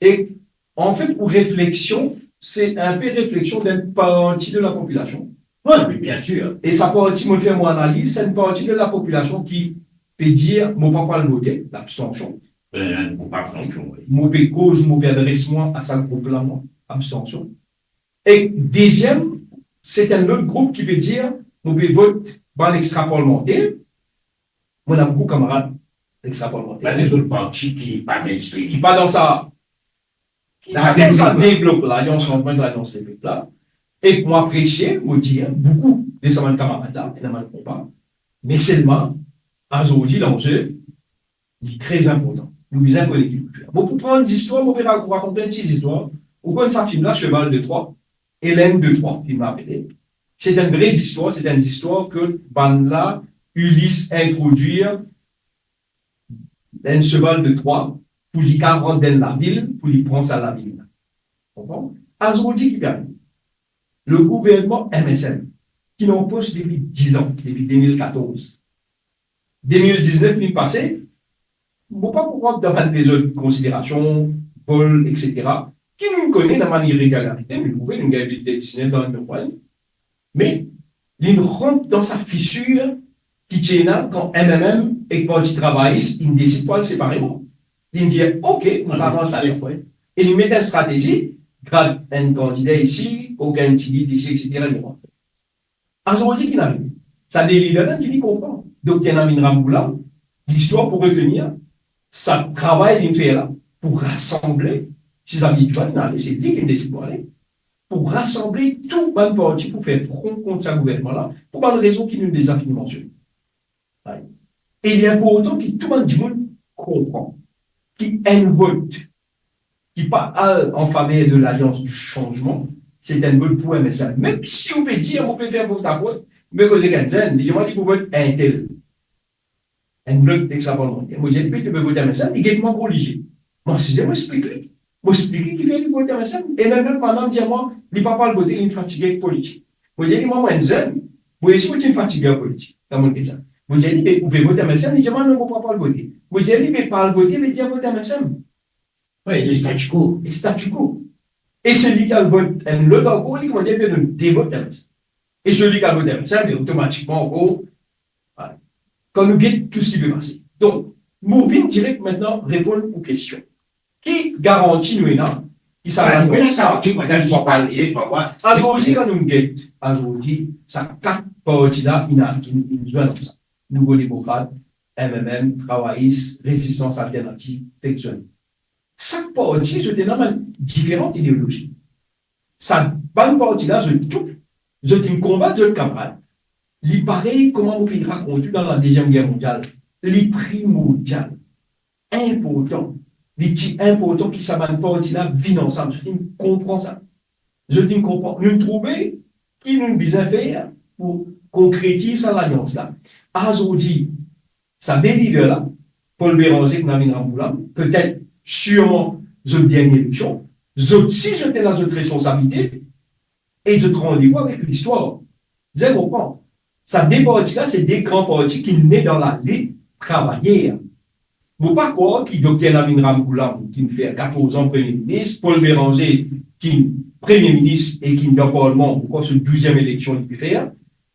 E, anfet, ou refleksion, se inpe refleksion d'enn parti de lapopilasion. Wi, me biensir. E sa parti, mo fer mo analiz, se enn parti de lapopilasion ki pe dir, mo pa pou al vote, labstansion. Enn koumsa, labstansion, wi. Mo pe koz, mo pe adres mwa a sa group la, mwa, labstansion. E deziem, se enn lot group ki pe dir, mo pe vot bann extra-parlemanter, mo ena boukou kamarad extra-parlemanter. Bann lezot parti ki pa mainstream. Ki pa dan sa, ki pa dan sa deblok la, Lalians Sanzman, Lalians Lepep la. E mo apresie, mo dir, boukou de sa bann kamarad la, ena bann konba. Me selman, azordi, lanze, li tre inportan. Nou bizin kone ki pou fer. Mo pou pran zistwar, mo pe ra-, rakont enn ti zistwar. Ou konn sa fim la, Cheval de Troie, Hélène de Troie, fim la apele. Se enn vre zistwar, se enn zistwar ki bann la, Ulysse introdwir enn seval de Troie pou li kapav rant dan lavil, pou li pran sa lavil la. Konpran? Azordi ki pe arive? Le gouvernman M S M, ki inn an pos depi diz an, depi de mil katorz, de mil diznef vinn pase, mo pa pou rant dan bann lezot konsiderasion, vol, et cetera. Ki nou kone, ena bann iregilarite, nou trouve, nou gagn bilten diznef dan nou pwin. Me li rant dan sa fisir ki ti ena kan M M M ek Parti Travayis inn desid pou al separeman. Li dir, "Ok, nou va avans later." E li met enn stratezi, grad enn kandida isi, kokenn tigit isi, et cetera, li rant. Azordi ki inn arive? Sa de lider la fini konpran. Dokter Navin Ramgoolam, listwar pou retenir sa travay li fer la, pou rasanble, si sa vinn dir, li ale, se li ki desid pou ale, pou rasanble tou bann parti pou fer fron kont sa gouvernman la, pou bann rezon ki nou deza finn mansione. E li inportan ki tou bann dimoun konpran ki enn vot ki pa al an faver de Lalians di Sanzman, se enn vot pou M S M. Mem si ou pe dir, "Mo pe fer vot apre," mo pe koz ek enn zenn, li dir mwa li pou vot entel. Enn lot extra-parlemanter. Mo dir li, "Be, to pe vot M S M," li get mwa brouye. Mo asize, mo explik li. Mo explik li kifer li vot M S M. E mem lot madam dir mwa, li pa pou al vote, li fatige ek politik. Mo dir li, "Mwa, mo enn zenn, mo osi mo ti fatige ar politik." Kan mo dir sa, mo dir li, "Be, ou pe vot M S M?" Li dir mwa, "Non, mo pa pou al vote." Mo dir li, "Be, pa al vote, ve dir vot M S M." Wi, le statu quo. Le statu quo. E selwi ki al vot enn lot ankor, li koumans dir, "Be, nou de vot M S M." E selwi ki al vot M S M, be, otomatikman ankor, vwala. Kan nou get tou seki pe pase. Donk, mo vinn direk aster reponn ou kestion. Ki garanti nou ena ki sa... Wi, wi, sa, ki, madam, nou pa pale, pa vwar. Azordi, kan nou get, azordi, sa kat parti la, inn, inn, inn zwenn ansanm. Nouvo Demokrat, M M M, Travayis, Rezistans Alternativ, fek zwenn. Sak parti, zot ena bann diferan ideolozi. Sa bann parti la, zot tou, Zot inn konbat zot kamarad. Li parey kouma mo pe rakont ou dan la Deziem Ger Mondial. Li primordial, inportan. Li ti inportan ki sa bann parti la vinn ansam. Zot inn konpran sa. Zot inn konpran. Nou'nn trouve ki nou bizin fer pou konkretiz sa lalians la. Azordi, sa de lider la, Paul Bérenger ek Navin Ramgoolam, petet, sirman, zot dernie eleksion, zot si zot ena zot responsabilite e zot randevou avek listwar. Zot konpran? Sa de parti la, se de gran parti ki ne dan lalit travayer. Mo pa krwar ki Dokter Navin Ramgoolam, ki finn fer katorz an Premie Minis, Paul Bérenger, ki Premie Minis e ki dan Parlman, ankor so douziem eleksion li pe fer,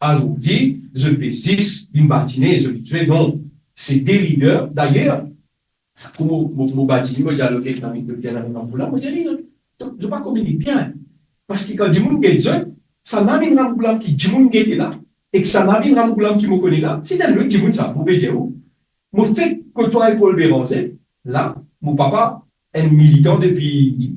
azordi, zot pe zis vinn badine, zot pe zwe, non, se de lider. Dayer, sa kouma mo, mo, mo badine, mo dir, "Alo, kek Navin, Dokter Navin Ramgoolam," mo dir, "Li, non, zot, zot pa kominik bien." Parski kan dimoun get zot, sa Navin Ramgoolam ki dimoun gete la, ek sa Navin Ramgoolam ki mo kone la, se enn lot dimoun sa, mo pe dir ou. Mo fek kotway Paul Bérenger, la, mo papa, enn militan depi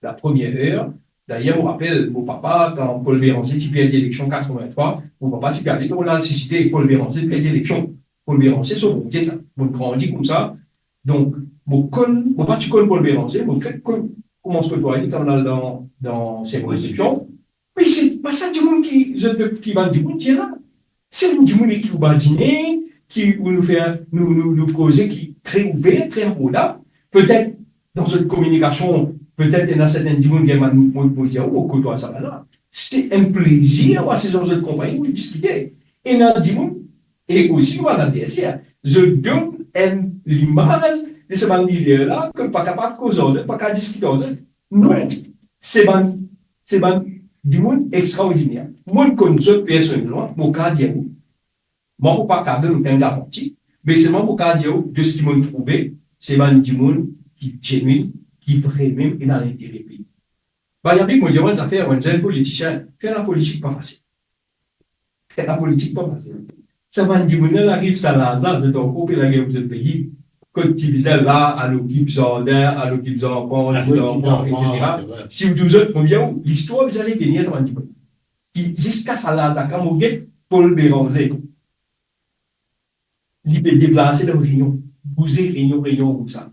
la première heure. Dayer, mo rapel, mo papa, kan Paul Bérenger ti perdi eleksion katrevin-trwa, mo papa ti pe ale, donk, al sisite Paul Bérenger perdi eleksion. Paul Bérenger, so Bondie sa. Mo grandi koumsa. Donk, mo konn, mo pa ti konn Paul Bérenger, mo fek konn, koumans kotway li kan mo al dan, dan sirkonskripsion. Me se pa sa dimoun ki, zot pe, ki bann dimoun dir la. Se bann dimoun ki ou badine, ki ou nou fer, nou, nou, nou koze ki tre ouver, tre abordab. Petet dan zot kominikasion, petet ena sertin dimoun, gagn bann mo, mo dir, mo kotway sa la. Se enn plezir, war se dan zot konpagni, nou diskite. Ena dimoun, e osi nou bann adverser, zot donn enn limaz de sa bann lider la, ke pa kapav koz ar zot, pa kapav diskit ar zot. Non, se bann, se bann dimoun extraordiner. Mo konn zot personelman, mo kapav dir ou, mwa mo pa kapav donn okenn garanti, me selman mo kapav dir ou, de seki mo trouve, se bann dimoun ki genuine, ki vremem ena lintere pei. Par exanp, mo dir ou enn zafer, enn zenn politisien, fer lapolitik pa fasil. Fer lapolitik pa fasil. Sa bann dimoun la, ariv sa laz la, zot ankor pe lager pou zot pei. Kot ti bizin la, al okip zardin, al okip zanfan, al okip zanfan, zanfan, et cetera. Si ou touzour, konbien ou, listwar bizin retenir sa bann dimoun. Ki ziska sa laz la, kan mo get Paul Bérenger, li pe deplase dan Reunion, bouze Reunion, Reunion koumsa.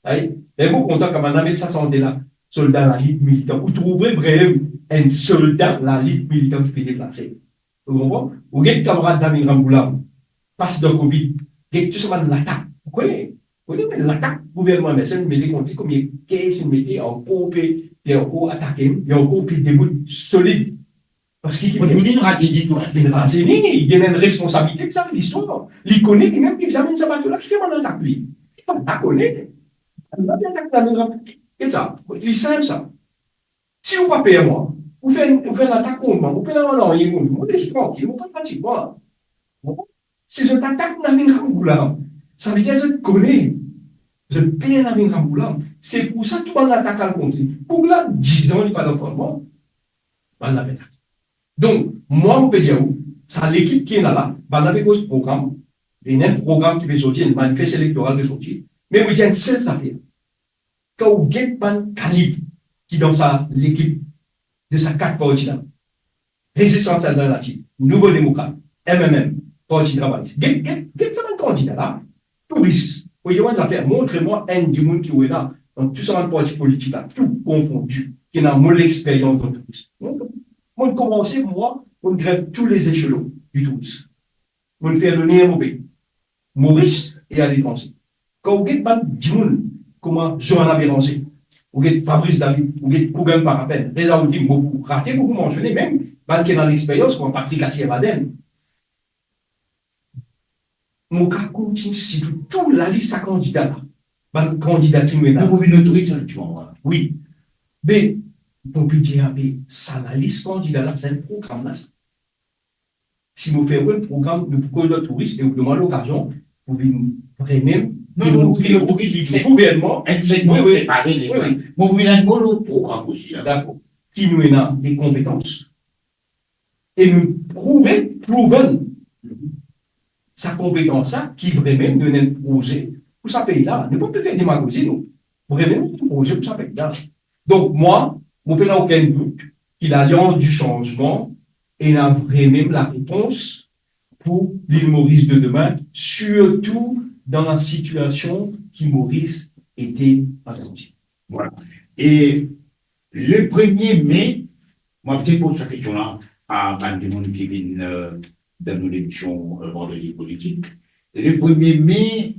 Ayi, e mo kontan kan bann la met sa sante la, solda lalit militan. Ou trouve vremem enn solda lalit militan ki pe deplase. Ou konpran? Ou get kamarad Navin Ramgoolam, pas dan COVID, get tou sa bann latak. Ou kone, ou kone latak gouvernman M S N mete kont li, konbien kes li mete, ankor pe, li ankor atake, li ankor pe debout solid. Parski ki... Mo trouve li inn razeni tou. Li inn razeni, li ena enn responsabilite ki sa listwar. Li kone limem ki bizin amenn sa bato la, ki fer bann atak li. Li pa kone. Li pa atak la, li pa... Get sa, li sinp sa. Si ou pa per mwa, ou fer, ou fer enn atak kont mwa, ou pena nanye kont mwa, mo les ou trankil, mo pa fatig mwa. Bon, si zot atak Navin Ramgoolam, savedir zot kone, zot per Navin Ramgoolam. Se pou sa tou bann atak al kont li. Pou la dizan li pa dan Parlman, bann la pe atak. Donk, mwa, mo pe dir ou, sa lekip ki ena la, bann la pe koz program, ena enn program ki pe sorti, enn manifes elektoral pe sorti, me mo dir enn sel zafer. Kan ou get bann kalib ki dan sa lekip de sa kat parti la, Rezistans Alternativ, Nouvo Demokrat, M M M, Parti Travayis, get, get, get sa bann kandida la, touris, ou dir enn zafer, montre mwa enn dimoun ki ou ena dan tou sa bann parti politik la, tou konfondi, ki ena mo lexperyans dan touris. Mo, mo koumanse, mwa, mo grinp tou le zeselon di touris. Mo fer loner mo pei, Moris e aletranze. Kan ou get bann dimoun kouma Johanna Bérenger, ou get Fabrice David, ou get Kougan Parapen, Reza Oudin, mo pou rate, mo pou mansione mem bann ki ena lexperyans, kouma Patrick Assir-Baden. Mo kapav kontign sit ou tou lalis sa kandida la, bann kandida ki nou ena. Nou pou vinn touris, sa, ti mwa. Wi. Me, mo pe dir, be, sa lalis kandida la, se enn program la, sa. Si nou fer enn program, nou pou koz lor touris e ou donn mwa lokazion pou vinn vremem... Non, non, demontre nou touris, se gouvernman. Enn segman separe, wi, wi. Mo pou vinn enn mo lor program osi, la. Dakor. Ki nou ena de konpetans e nou prouve, proven sa konpetans la, ki vremem nou ena enn proze pou sa pei la. Nou pa pe fer demagozi, nou. Vremem, nou ena enn proze pou sa pei la. Donk, mwa, mo pena okenn dout ki Lalians di Sanzman ena vremem larepons pou Lil Moris de demin, sirtou dan la sitiasion ki Moris ete azordi? Voilà. E le premie me, mo pe poz sa kestion la a bann dimoun ki vinn, euh, dan nou lemision, euh, Vandredi Politik. Le premie me,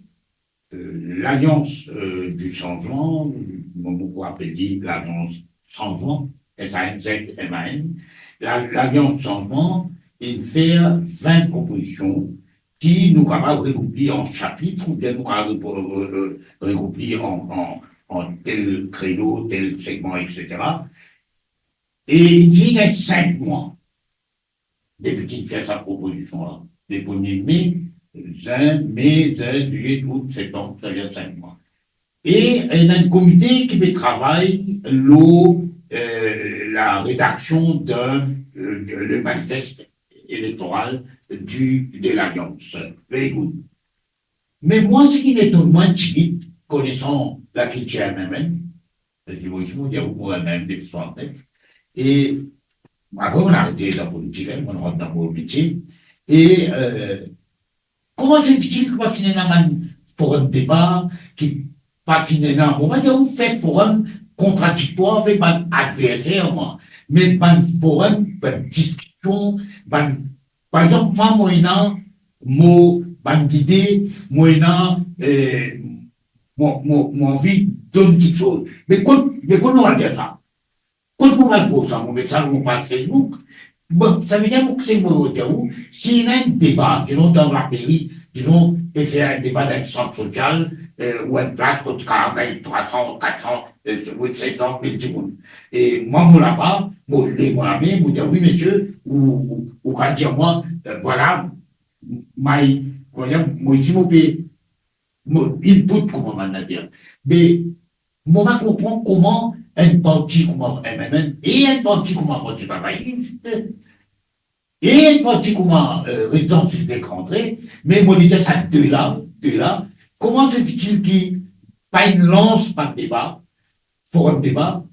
euh, Lalians, euh, di Sanzman, mo, mo pou apel li Lalians Sanzman, S A N Z M A N, la, Lalians Sanzman, inn fer vin propozision ki nou kapav regroup li an sapit, oubien nou kapav regroup, euh, euh, regroup li an, an, an tel kreno, tel segman, et cetera. E li fini gagn sink mwa depi ki li fer sa propozision la. Le premie me, zin, me, zin, zilye, out, septanm, savedir sink mwa. E ena enn komite ki pe travay lor, euh, la redaksion de, euh, de, le manifeste elektoral di, de Lalians. Very good. Me mwa, seki inn etonn mwa enn tigit, konesan lakiltir M M N, parski mo, mo, mo, mo M M N depi swasant-nef. E apre, mo arete lapolitik, hein, mo rant dan mo metie. E, euh, kouma se difisil ki pa finn ena bann forum deba, ki pa finn ena, mo pa dir ou fer forum kontradiktwar avek bann adverser, mwa, me bann forum, bann diskision, bann Par exanp, mwa, mo ena mo bann lide, mo ena, eh, mo, mo, mo anvi donn kiksoz. Me kot, me kot mo al dir sa? Kot mo al koz sa? Mo met sa lor mo paz Facebook. Bon, savedir mo konsey mo dir ou, si ena enn deba, dizon dan laperi, dizon, pe fer enn deba dan enn sant sosial, eh, ou enn plas kot kapav gagn trwa san, kat san, eh, set san, mil dimoun. E mwa, mo laba, mo lev mo lame, mo dir, "Wi, misie, ou, ou, ou kapav dir mwa, eh, vwala, may, kouma, mo isi mo pe, mo input kouma bann la dir." Me mo pa konpran kouma enn parti kouma M M N e enn parti kouma Parti Travayis e enn parti kouma, eh, Rezistans Sisek rantre, me mo dir sa de la, de la, kouma se difisil ki pa inn lans bann deba, forum deba,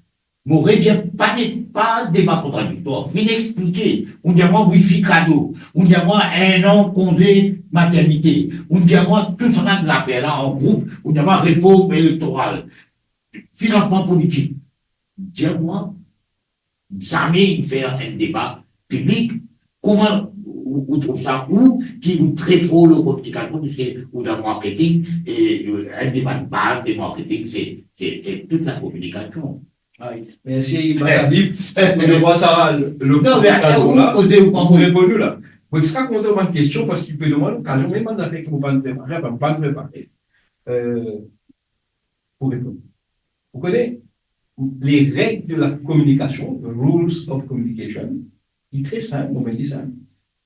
mo redir pa ne, pa deba kontradiktwar, vinn explike, ou dir mwa wifi kado, ou dir mwa enn an konze maternite, ou dir mwa tou sa bann zafer la an group, ou dir mwa reform elektoral, finansman politik. Dir mwa, zame inn fer enn deba piblik. Kouma ou, ou trouv sa, ou ki ou tre for lor kominikasion, parski ou dan marketing, e, eh, enn de bann baz de marketing, se, se, se tou la kominikasion. Ah wi. Mersi, Madan Habib. Mo krwar sa, le, le... Non, me, eh, ou la, koze, ou konpran, ou reponn la. Mo extra kontan bann kestion, parski pe demann okazion, mem bann zafer ki mo pa'nn prepare, anfin, mo pa'nn prepare. Eh, pou reponn. Ou kone, les règles de la communication, the rules of communication, li tre sinp, mo met li sinp.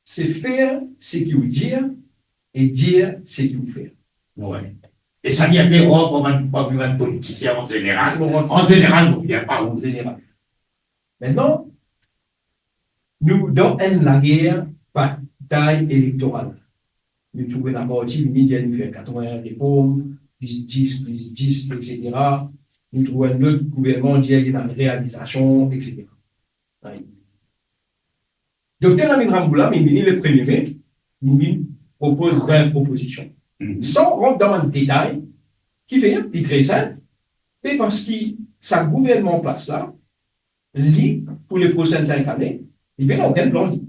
Se fer seki ou dir e dir seki ou fer. Wi. E sa li enpe rar parmi bann, parmi bann politisien an zeneral. An zeneral, mo dir pa ou. An zeneral. Aster, nou dan enn lager batay elektoral. Nou trouv enn parti, li dir nou fer katrovin reform, plis dis, plis dis, et cetera. Nou trouv enn lot gouvernman, dir li ena realizasion, et cetera. Dokter Ravindran Bhullar, li vini le premie me, li propoz vin propozision. San rant dan bann detay, ki fer, li tre sinp, me parski sa gouvernman an plas la, li, pou le prosin sink ane, li pena okenn plan, li.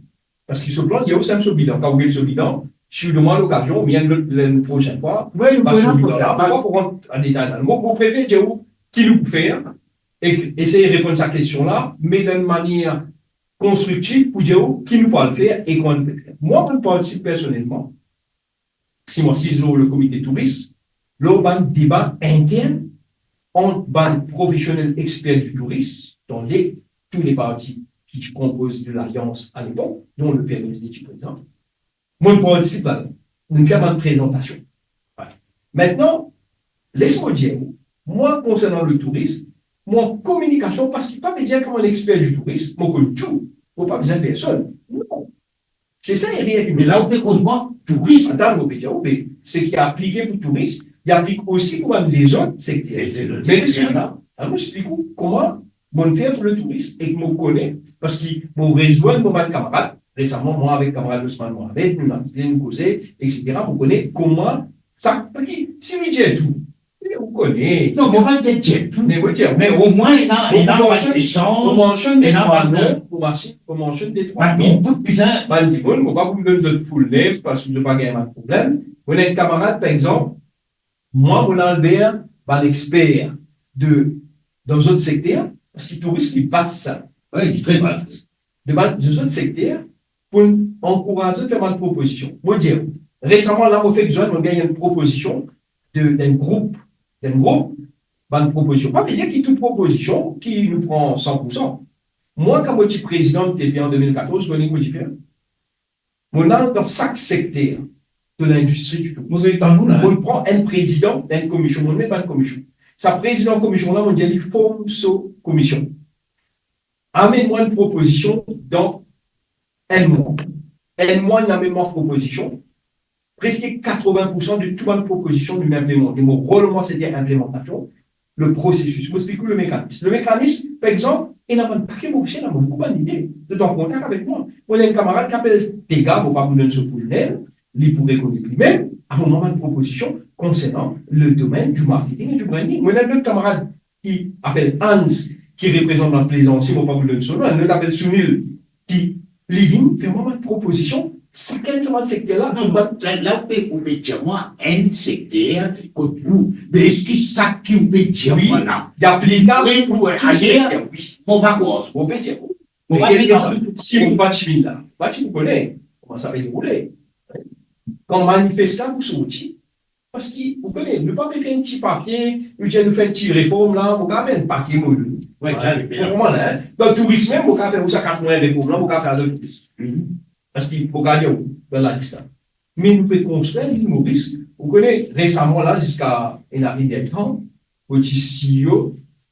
Parski so plan, li osi so bilan. Kan ou get so bilan, si ou demann lokazion, oubien lot, le prosin fwa, wi, nou pas so bilan la, pa pou rant an detay la. Mo, mo prefer dir ou ki nou pou fer, e esey reponn sa kestion la, me dan enn manier konstriktif pou dir ou ki nou pou al fer e kouma nou pe fer. Mwa, mo partisip personelman, si mo asiz lor le komite touris, lor bann deba intern ant bann profesionel exper di touris, dan le, tou le parti ki ti konpoz de Lalians a lepok, don le P M S D ti prezan. Mo partisip ladan. Nou fer bann prezantasion. Aster, les mo dir ou, mwa, konsernan le touris, mwa kominikasion, parski pa pe dir ki mo enn exper di touris, mo konn tou, mo pa bizin personn. Non. Se sa, e bien, me la ou pe koz mwa touris. Atann, mo pe dir ou, me seki aplike pou touris, li aplik osi pou bann lezot sekter. Lezot sekter la. Me les mo la, atann, mo explik ou kouma mo fer pou le touris, e ki mo kone, parski mo rezwenn mo bann kamarad, Resaman, mwa avek kamarad Ousmane Mohamed, nou, nou koze, etsetera. Mo kone kouma sa, parski si nou dir tou, ou kone. Non, mo pa dir tou. Me mo dir, me omwin, ena, ou ena bann mansionn, ou mansionn de trwa non, ou mansionn, ou mansionn de trwa non. Bann dimoun, mo pa pou donn zot full name, parski zot pa gagn bann problem. Mo ena enn kamarad, par exanp, mwa, mo al ver bann exper de, dan zot sekter, parski touris, li vas sa. Wi, li tre vas. De bann, de zot sekter, pou ankouraz zot fer bann propozision. Mo dir, resaman la, mo fek zwenn, mo gagn enn propozision de, d'enn group, d'enn group, bann propozision. Pa ve dir ki tou propozision ki nou pran san pou san. Mwa, kan mo ti prezidan depi an de mil katorz, kone ki mo ti fer? Mo al dan sak sekter de lindistri di touris. Mo pe tann ou la, hein. Mo pran enn prezidan enn komision, mo met bann komision. Sa prezidan komision la, mo dir li form so komision. Amenn mwa enn propozision dan enn mwa. Enn mwa, li amenn mwa propozision. Preske katrovin pou san de tou bann propozision nou inplimante. Mo rol mwa, se de inplimantasion, le prosesis. Mo explik ou le mekanis. Le mekanis, par exanp, ena bann pake Morisien, ena boukou bann lide. Zot an kontak avek mwa. Mo ena enn kamarad ki apel Tega, mo pa pou donn so full name, li pou rekonet limem, amenn mwa bann propozision konsernan le domenn di marketing e di branding. Mo ena enn lot kamarad ki apel Hans, ki reprezant bann plezansi, mo pa pou donn so nom, enn lot apel Sunil, ki li vinn fer mwa bann propozision, sakenn sa bann sekter la. Non, la, la, ou pe, ou pe dir mwa enn sekter kot ou, me eski sa ki ou pe dir mwa la, wi, li aplikab pou tou sekter? Wi. Mo pa krwar. Mo pe dir ou, mo pa, si ou pa ti vinn la, pa ti pou kone kouma sa pe deroule. Kan manifes la pou sorti, parski, ou kone, nou pa pe fer enn ti papie, nou dir nou fer enn ti reform la, mo kapav fer enn pake mo. Wi, sa, ou konpran la, hein? Dan touris mem, mo kapav fer ou sa kat mwa reform la, mo kapav fer dan touris. Parski, mo kapav dir ou, dan lalis la. Me nou pe konstrir Lil Moris, ou kone, resaman la, ziska ena ede tan, mo ti C E O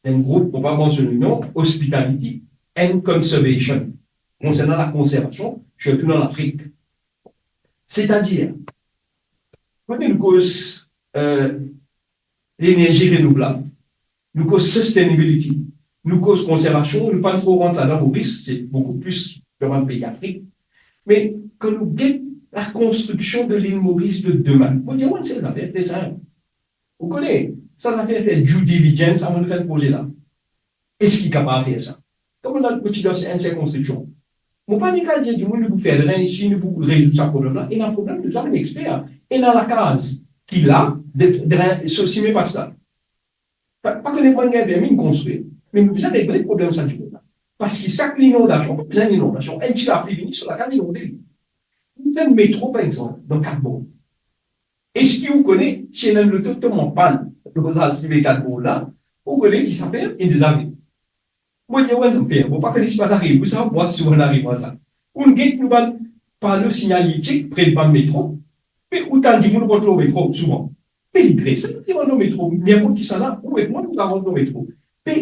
enn group, mo pa mansionn le nom, Hospitality and Conservation, konsernan lakonservasion, sirtou dan Lafrik. Setadir, kote nou koz, eh, lenerzi renouvlab, nou koz sustainability, nou koz konservasion, nou pa tro rant ladan, Moris, se boukou plis dan bann pei Afrik. Me kan nou get lakonstriksion de Lil Moris de demin, mo dir ou enn sel zafer tre sinp. Ou kone, sa zafer fer due diligence avan nou fer enn proze la. Eski kapav fer sa? Kan mo al kotidian, se enn sirkonskripsion. Mo pa nek al dir dimoun nou pou fer drenn isi, nou pou rezoud sa problem la. Ena problem, nou amenn exper. Ena lakaz ki la, de, drenn, so sime pa ti la. Pa, pa kone kouma gagn permi konstrir. Me nou bizin regle problem sa dimoun la. Parski sak linondasion, pa bizin linondasion. Enn ti lapli vini, so lakaz inonde. Nou fer enn metro, par exanp, dan Kat Bor. Eski ou kone, si ena enn loto tomaman pann, lor sa sime Kat Bor la, ou kone ki sa fer, li deza vinn. Mo dir, wi, sa fer, mo pa kone si pa sa ariv ou sa, mwa souvan ariv mwa sa. Ou get nou bann pano signaletik pre bann metro, me ou tann dimoun rant lor metro souvan. Me li tre sinp, li rant lor metro, ninport kisannla, ou ek mwa, nou kapav rant lor metro. Me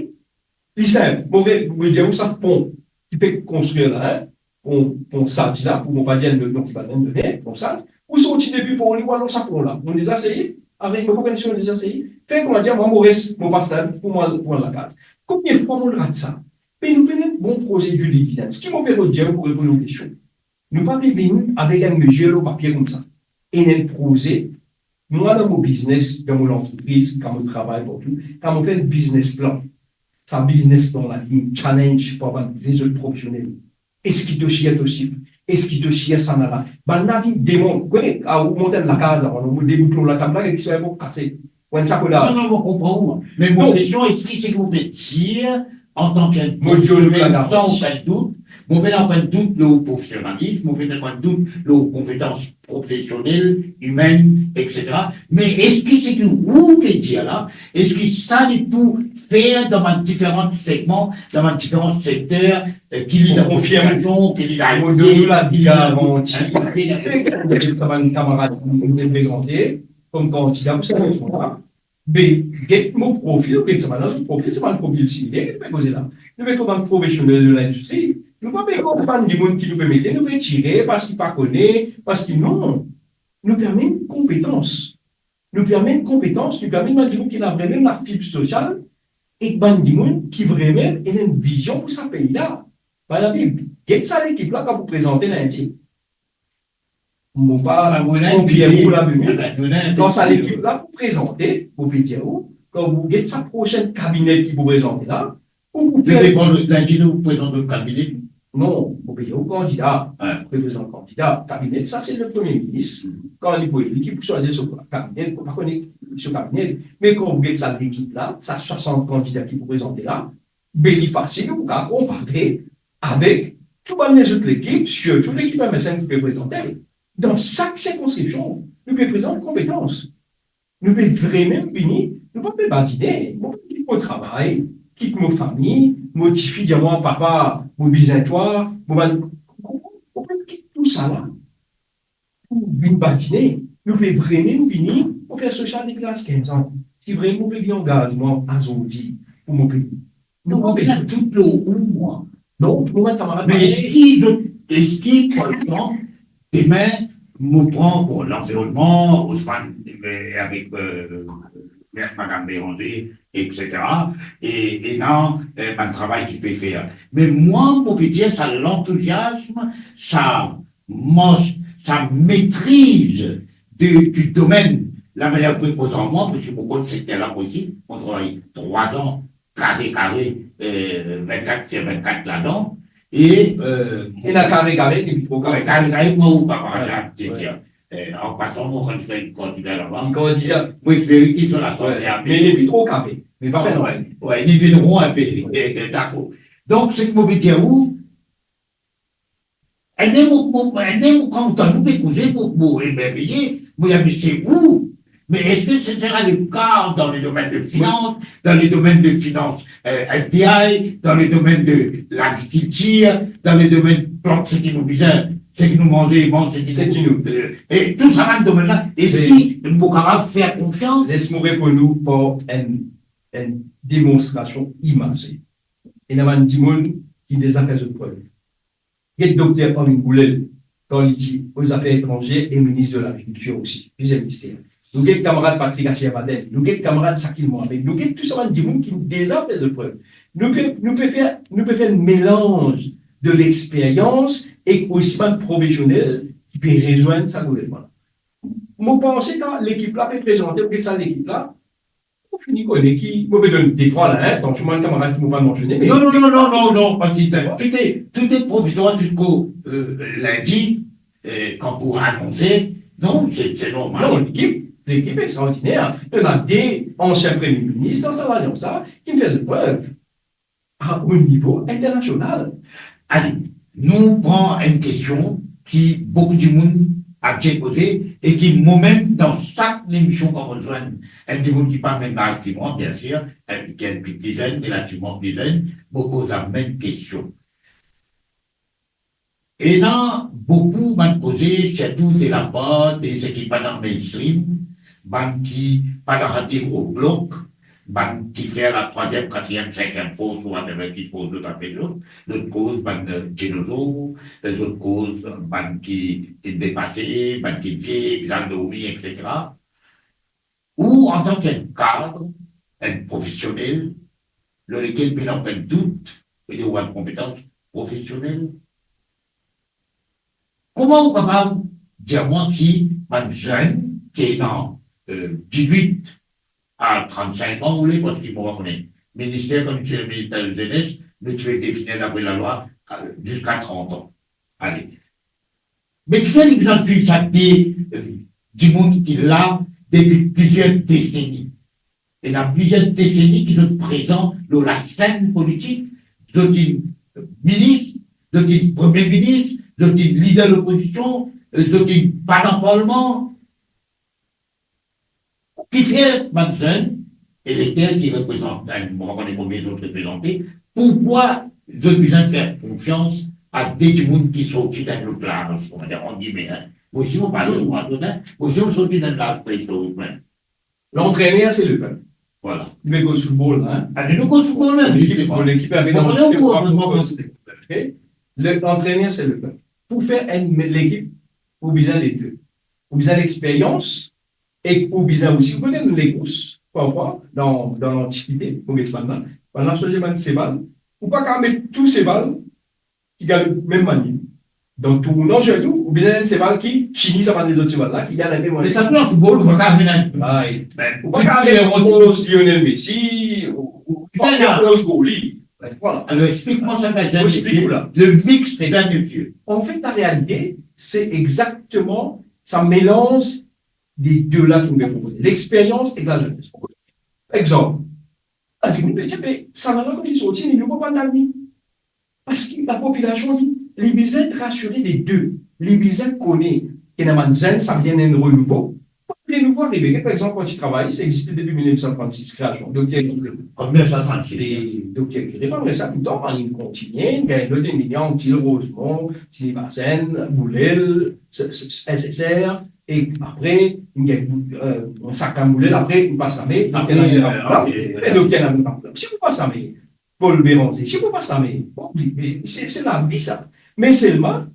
li sinp, mo ve, mo dir ou sa pon ki pe konstrir la, hein, pon, pon Sadi la, pou mo pa dir enn lot non ki pa donn, pon Sadi, ou sorti depi Porly, ou al lor sa pon la. Ou deza seye? Avek mo, mo pa kone si ou deza seye. Fer kouma dir, mwa, mo res, mo pas la pou mwa, pou mwa lakaz. Konbien fwa mo rat sa? Me nou pena bon proze due diligence. Ki mo pe dir, pou reponn ou kestion? Nou pa pe vinn avek enn mezir lor papie koumsa. Ena enn proze, mwa dan mo biznes, dan mo lantrepriz, kan mo travay partou, kan mo fer enn biznes plan. Sa biznes plan la, li challenge par bann lezot profesionel. Eski to sir to sif? Eski to sir sa nala? Bannla vinn demann, kone, a, ou mont enn lakaz la, ou debout lor latab la, get ki sa pou kase. Ou enn sakola. Non, non, mo konpran ou. Me mo kestion, eski seki ou pe dir, antan ki enn profesionel, san okenn dout, mo pena okenn dout lor ou profesionalism, mo pena okenn dout lor ou konpetans profesionel, imenn, etsetera. Me eski seki ou pe dir la, eski sa li pou fer dan bann diferan segman, dan bann diferan sekter, eh, ki li lakomunikasion, ki li lasanté, ki li lasanté, sa bann kamarad ki reprezante kom kandida pou sa eleksyon la. Be, get mo profil, ou get sa bann lot profil, sa bann profil similer ki nou pe koze la. Nou pe trouv bann profesionel de lindistri. Nou pa pe trouv bann dimoun ki nou pe mete, nou pe tire, parski pa kone, parski non. Nou pe amenn konpetans. Nou pe amenn konpetans, nou pe amenn bann dimoun ki ena vremem lafib sosial, ek bann dimoun ki vremem ena enn vizion pou sa pei la. Par exanp, get sa lekip la kan pou prezante lindi. Mo pa konfirme pou lavenir. Kan sa lekip la pou prezante, mo pe dir ou, kan ou get sa prosenn kabine ki pou prezante la, ou pou fer... Depi kan lindi nou prezant nou kabine? Non, mo pe dir ou kandida. Mo pe prezant kandida. Kabine, sa se le Premie Minis. Kan li pou eli, ki pou swazir so kabine, mo pa kone so kabine. Me kan ou get sa lekip la, sa swasant kandida ki pou prezante la, be li fasil, ou kapav konpare avek tou bann lezot lekip, sirtou lekip M S N ki pe prezante. Dan sak sirkonskripsion, nou pe prezant konpetans. Nou pe vremem vini, nou pa pe badine. Mo pa kit mo travay, kit mo fami, mo tifi dir mwa, "Papa, mo bizin twa," mo bann, mo pa kit tousala pou vinn badine. Nou pe vremem vini pou fer sosial depi laz kinz an. Si vremem mo pe vinn angaz mwa azordi pou mo pei. Non, non, me la, tou lor ou, mwa. Non, tou bann kamarad. Me eski, eski, par exanp, demin, nou pran, bon, lanvironnman, Osman, eh, avek, eh, Madam Béranger, et cetera. E, e ena, eh, bann travay ki pe fer. Me mwa, mo pe dir, sa lantouziasm, sa mars, sa metriz de, du domenn, lamanier ou pe koz ar mwa, parski mo konn sekter la osi, mo travay trwa an, kare kare, eh, vinn-kat sir vinn-kat ladan, e, eh, ena kare kare, depi tro kare. Wi, kare kare, mwa ou pa parle la, ti, ti, eh, an pasan, mo konn fer enn kandida laba. Enn kandida. Mo espere ki so lasante, wi, a, me depi tro kare, me pa fer nanye. Wi, li vinn ron inpe, eh, eh, dakor. Donk, seki mo pe dir ou, Enn mo, mo, enn mo, kan, kan nou pe koze, mo, mo emerveye, mo dir, "Me se ou?" Mais est-ce que ce sera le cas dans le domaine de finance, dans le domaine de finance, euh, F D I, dans le domaine de l'agriculture, dans le domaine plant, seki nou bizin, seki nou manze, manz, seki nou, euh, e tou sa bann domenn la, eski mo kapav fer konfians? Les mo reponn ou par enn, enn demonstrasion imaze. Ena bann dimoun ki deza fer zot prev. Get dokter Armin Boulel, kan li ti o zafer etranze e minis de lagrikiltir osi, plizier minister. Nou get kamarad Patrick Asirvadel, nou get kamarad Shakil Mohamed, nou get tou sa bann dimoun ki deza fer zot prev. Nou pe, nou pe fer, nou pe fer enn melanz de lexperyans ek osi bann profesionel ki pe rezwenn sa gouvernman. Mo panse kan lekip la pe prezante, ou get sa lekip la, ou fini kone ki, mo pe donn de trwa la, hein, atansion, bann kamarad ki mo pa mansione, me... Non, non, non, non, non, non, parski tout est, tout est provisoire jusqu'au, euh, lundi, euh, kan pou anonse, non, se, se normal. Non, lekip, lekip extraordiner. Ena de ansien premie minis dan sa lalians la ki fer zot prev a o nivo internasional. Ale, nou pran enn kestion ki boukou dimoun ap bien poze e ki momem dan sak lemision kan mo zwenn enn dimoun ki pa mem laz ki mwa, biensir, enn, ki enn pli, pli zenn, relativman pli zenn, mo poz la mem kestion. Ena boukou bann koze, sirtou de lapar de seki pa dan mainstream, bann ki pa dan sa de gro blok, bann ki fer la trwaziem, katriem, sinkiem fors, ou whatever ki fors zot apel zot, zot koz bann, eh, dinozor, zot koz bann ki depase, bann ki vie, bizin dormi, et cetera. Ou, antan ki enn kad, enn profesionel, lor lekel pena okenn dout, e de ou bann konpetans profesionel, kouma ou kapav dir mwa ki bann zenn ki ena, eh, dizwit a trannsink an, ou le, parski mo pa kone, minister, kan nou ti minister zenes, nou ti pe defini dapre lalwa, eh, ziska trant an. Ale. Me kifer li bizin swiv sa de, eh, dimoun ki la depi plizier deseni? Ena plizier deseni ki zot prezan lor lasenn politik, zot inn minis, zot inn premie minis, zot inn lider lopozision, eh, zot inn pa dan parlman. Kifer bann zenn elekter ki reprezant, mo pa kone konbien zot reprezante, poukwa zot bizin fer konfians a de dimoun ki sorti dan lot laz, kouma dir, ant gime, hein? Mo osi mo parle de mwa, zot, hein? Mo osi mo sorti dan laz prehistorik mem. L'entraîneur, c'est le peuple. Voilà. Li pe koz foutbol, hein? Ah, nou koz foutbol, hein, wi, justement. Lekip, bon, lekip, bon, bon, bon, bon. Ok? Le, l'entraîneur, c'est le peuple. Pou fer enn lekip, ou bizin le de. Ou bizin lexperyans, e ou bizin osi, ou kone Legous, parfwa, dan, dan lantikite, ou met bann la, bann la sonn bann seval, ou pa kapav met tou seval ki gagn mem manier. Donk, tournan sirtou, ou bizin enn seval ki tini sa bann lezot seval la, ki gagn mem manier. Me sa tou dan foutbol, ou pa kav vinn enn... Ay. Ben, ou pa kav vinn enn onz Lionel Messi, ou, ou, ou onz goalie. Ben, vwala. Alor, explik mwa sa, Gazan, explik ou la. Le mix des jeunes et vieux. An fet, la realite, se exakteman sa melanz de de la ki nou pe propoze, lexperyans ek lazenes. Par exanp, la dimoun pe dir, "Me sa la, la, kot li sorti, li nouvo, pa dan li." Parski lapopilasion, li, li bizin et rasire de de. Li bizin kone ki ena bann zenn, sa vinn enn renouvo. Kot renouvo arive, par exanp, Parti Travayis existe depi mil nef san trannsis, kreasion, Dokter Curé. An mil nef san trannsis. E Dokter Curé, pa vre sa, touletan, li kontigne, gagn lot, li gagn Antil, Rosemont, Tinibazenn, Boulel, S-, S-, S S R, e apre, li gagn, euh, Sakam Boulel, apre, li pas lame, apre, apre, euh, apre, apre, si ou pas lame, Paul Bérenger, si ou pas lame, bon, li, li, se, se lavi sa. Me selman,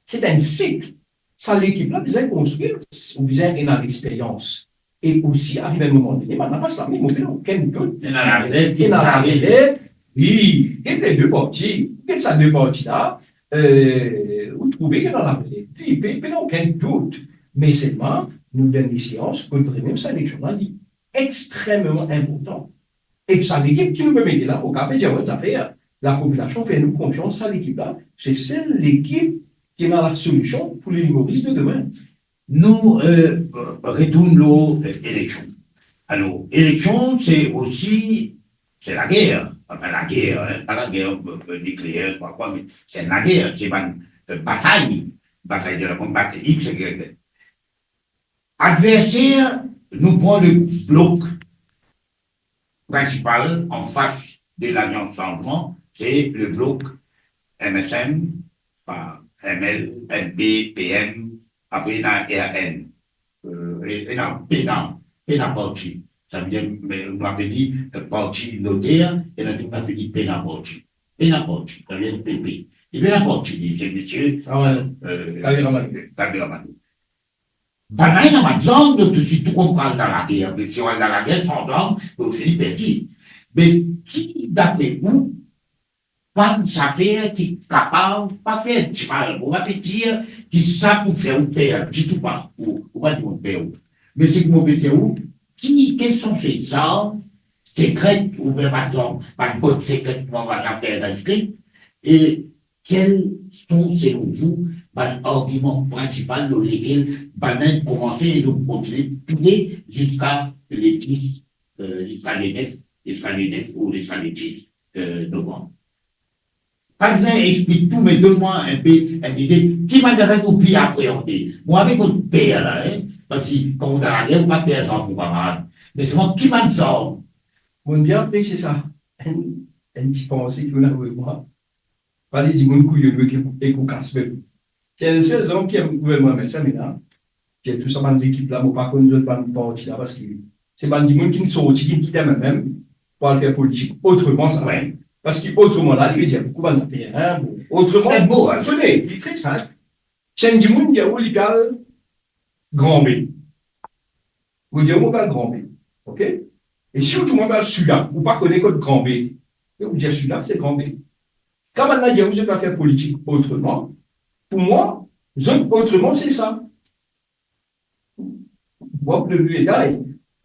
se enn sik. Sa lekip la bizin konstrir, ou bizin ena lexperyans. E osi, arive enn moman done, bann la pas lame, mo pena okenn dout. Ena larelèv, ena larelèv, wi, get de parti, get sa de parti la, euh, ou trouve ki ena larelèv, wi, pe, pena okenn dout. Me selman, nou dan enn seans kot vremem sa eleksion la, li extrememan inportan. Ek sa lekip ki nou pe mete la, ou kapav dir, wi, zafer, lapopilasion fer nou konfians, sa lekip la, se sel lekip ki ena lasolision pou Lil Moris de demin. Nou, euh, retourn lor, euh, eleksion. Alor, eleksion, se osi, se lager. Anfin, lager, hein, pa lager, euh, euh, nikleer, pa kwa, me se lager, se bann, euh, batay, batay de la konbat, X, Y, Z. Adverser, nou pran le blok prinsipal anfas de Lalians Sanzman, se le blok M S M, par M L, M P, P M, apre ena R N. Euh, e, ena pena, pena parti. Savedir, me, nou apel li, euh, parti noter, e nou apel li pena parti. Pena parti, savedir P P. E pena parti, li, se misie, ah ouais, euh, Kabir Amadou. Kabir Amadou. Bann la ena bann zarm, donk tousuit tou konn pral dan lager. Me si ou al dan lager san zarm, ou fini perdi. Me ki, dapre ou, bann zafer ki kapav pa fer dimal, mo pa pe dir ki sa pou fer ou per ditou pa, ou, ou pa dimoun per ou. Me seki mo pe dir ou, ki, quels sont ces armes secrètes, oubien par exemple, bann kot sekre, kouma bann la fer dan skrip, e quels sont, selon vous, bann argiman prinsipal lor lekel bann la koumanse e zot kontinie toude ziska le dis, euh, ziska le nef, ziska le nef ou ziska le dis, euh, novanm? Pa bizin explik tou, me donn mwa enpe enn lide, ki bann zafer ki ou pli apreande? Mwa, avek mo per la, hein, parski kan ou dan lager, ou pa per zarm ou kamarad. Me selman, ki bann zarm? Mo bien apresie sa. Enn, enn ti panse ki ou ena avoy mwa. Pa dir dimoun kouyon ek, ek ou kas mem. Ti enn sel zarm ki ena gouvernman, me sa, me la, ki tou sa bann lekip la, mo pa konn zot bann parti la, parski se bann dimoun ki sorti, ki kit M M M pou al fer politik otreman, sa. Wi. Parski otreman la, li ve dir boukou bann zafer, hein, bon. Otreman, se enn mo, hein. Tande, li tre sinp. Ti enn dimoun dir ou li pe al Granbe. Ou dir ou pe al Granbe. Ok? E si ou dir ou pe al Sila, ou pa kone kot Granbe. E ou dir Sila, se Granbe. Kan bann la dir ou zot pe fer politik otreman, pou mwa, zot otreman, se sa. Bon, pou donn detay.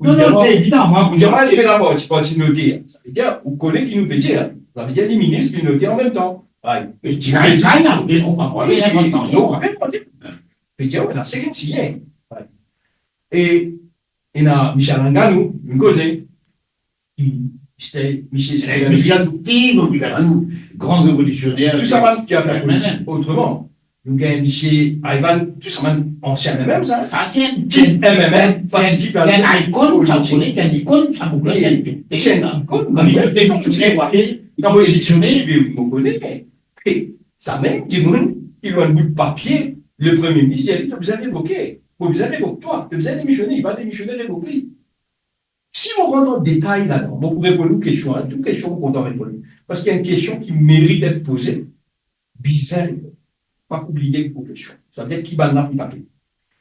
Non, non, se evidan, mwa, pou dir, mwa, li pe la parti, parti noter. Sa ve dir, ou kone ki nou pe dir. Sa ve dir, li minis, li noter an mem tan. Ay. E ti la, li la, li la, ou pe konpran, mwa, li la, li la, li la. Pe dir, wi, la, se li ki signe. Wi. E, ena misie Alain Ganou, nou koze, ki, misie, misie, misie Alain Ganou, gran revolisioner. Tou sa bann ki a fer politik otreman. Nou gagn misie Ivan, tou sa bann ansien M M M, sa. Sa, se enn, kit M M M, se enn, se enn ikon, sa, ou kone, se enn ikon, sa, pou mwa, li enn ikon. Kan mo ti, mo kone, e sa mem dimoun ki lor enn bout papie, le Premie Minis, li dir li, to bizin revoke, mo bizin revok twa, to bizin demisione, li pa demisione, revok li. Si mo rant an detay ladan, mo pou reponn ou kestion, tou kestion mo kontan reponn. Parski enn kestion ki merit et poze, bizin reponn. Pa pou bliye ou kestion. Sa ve dir ki bann la pou tape.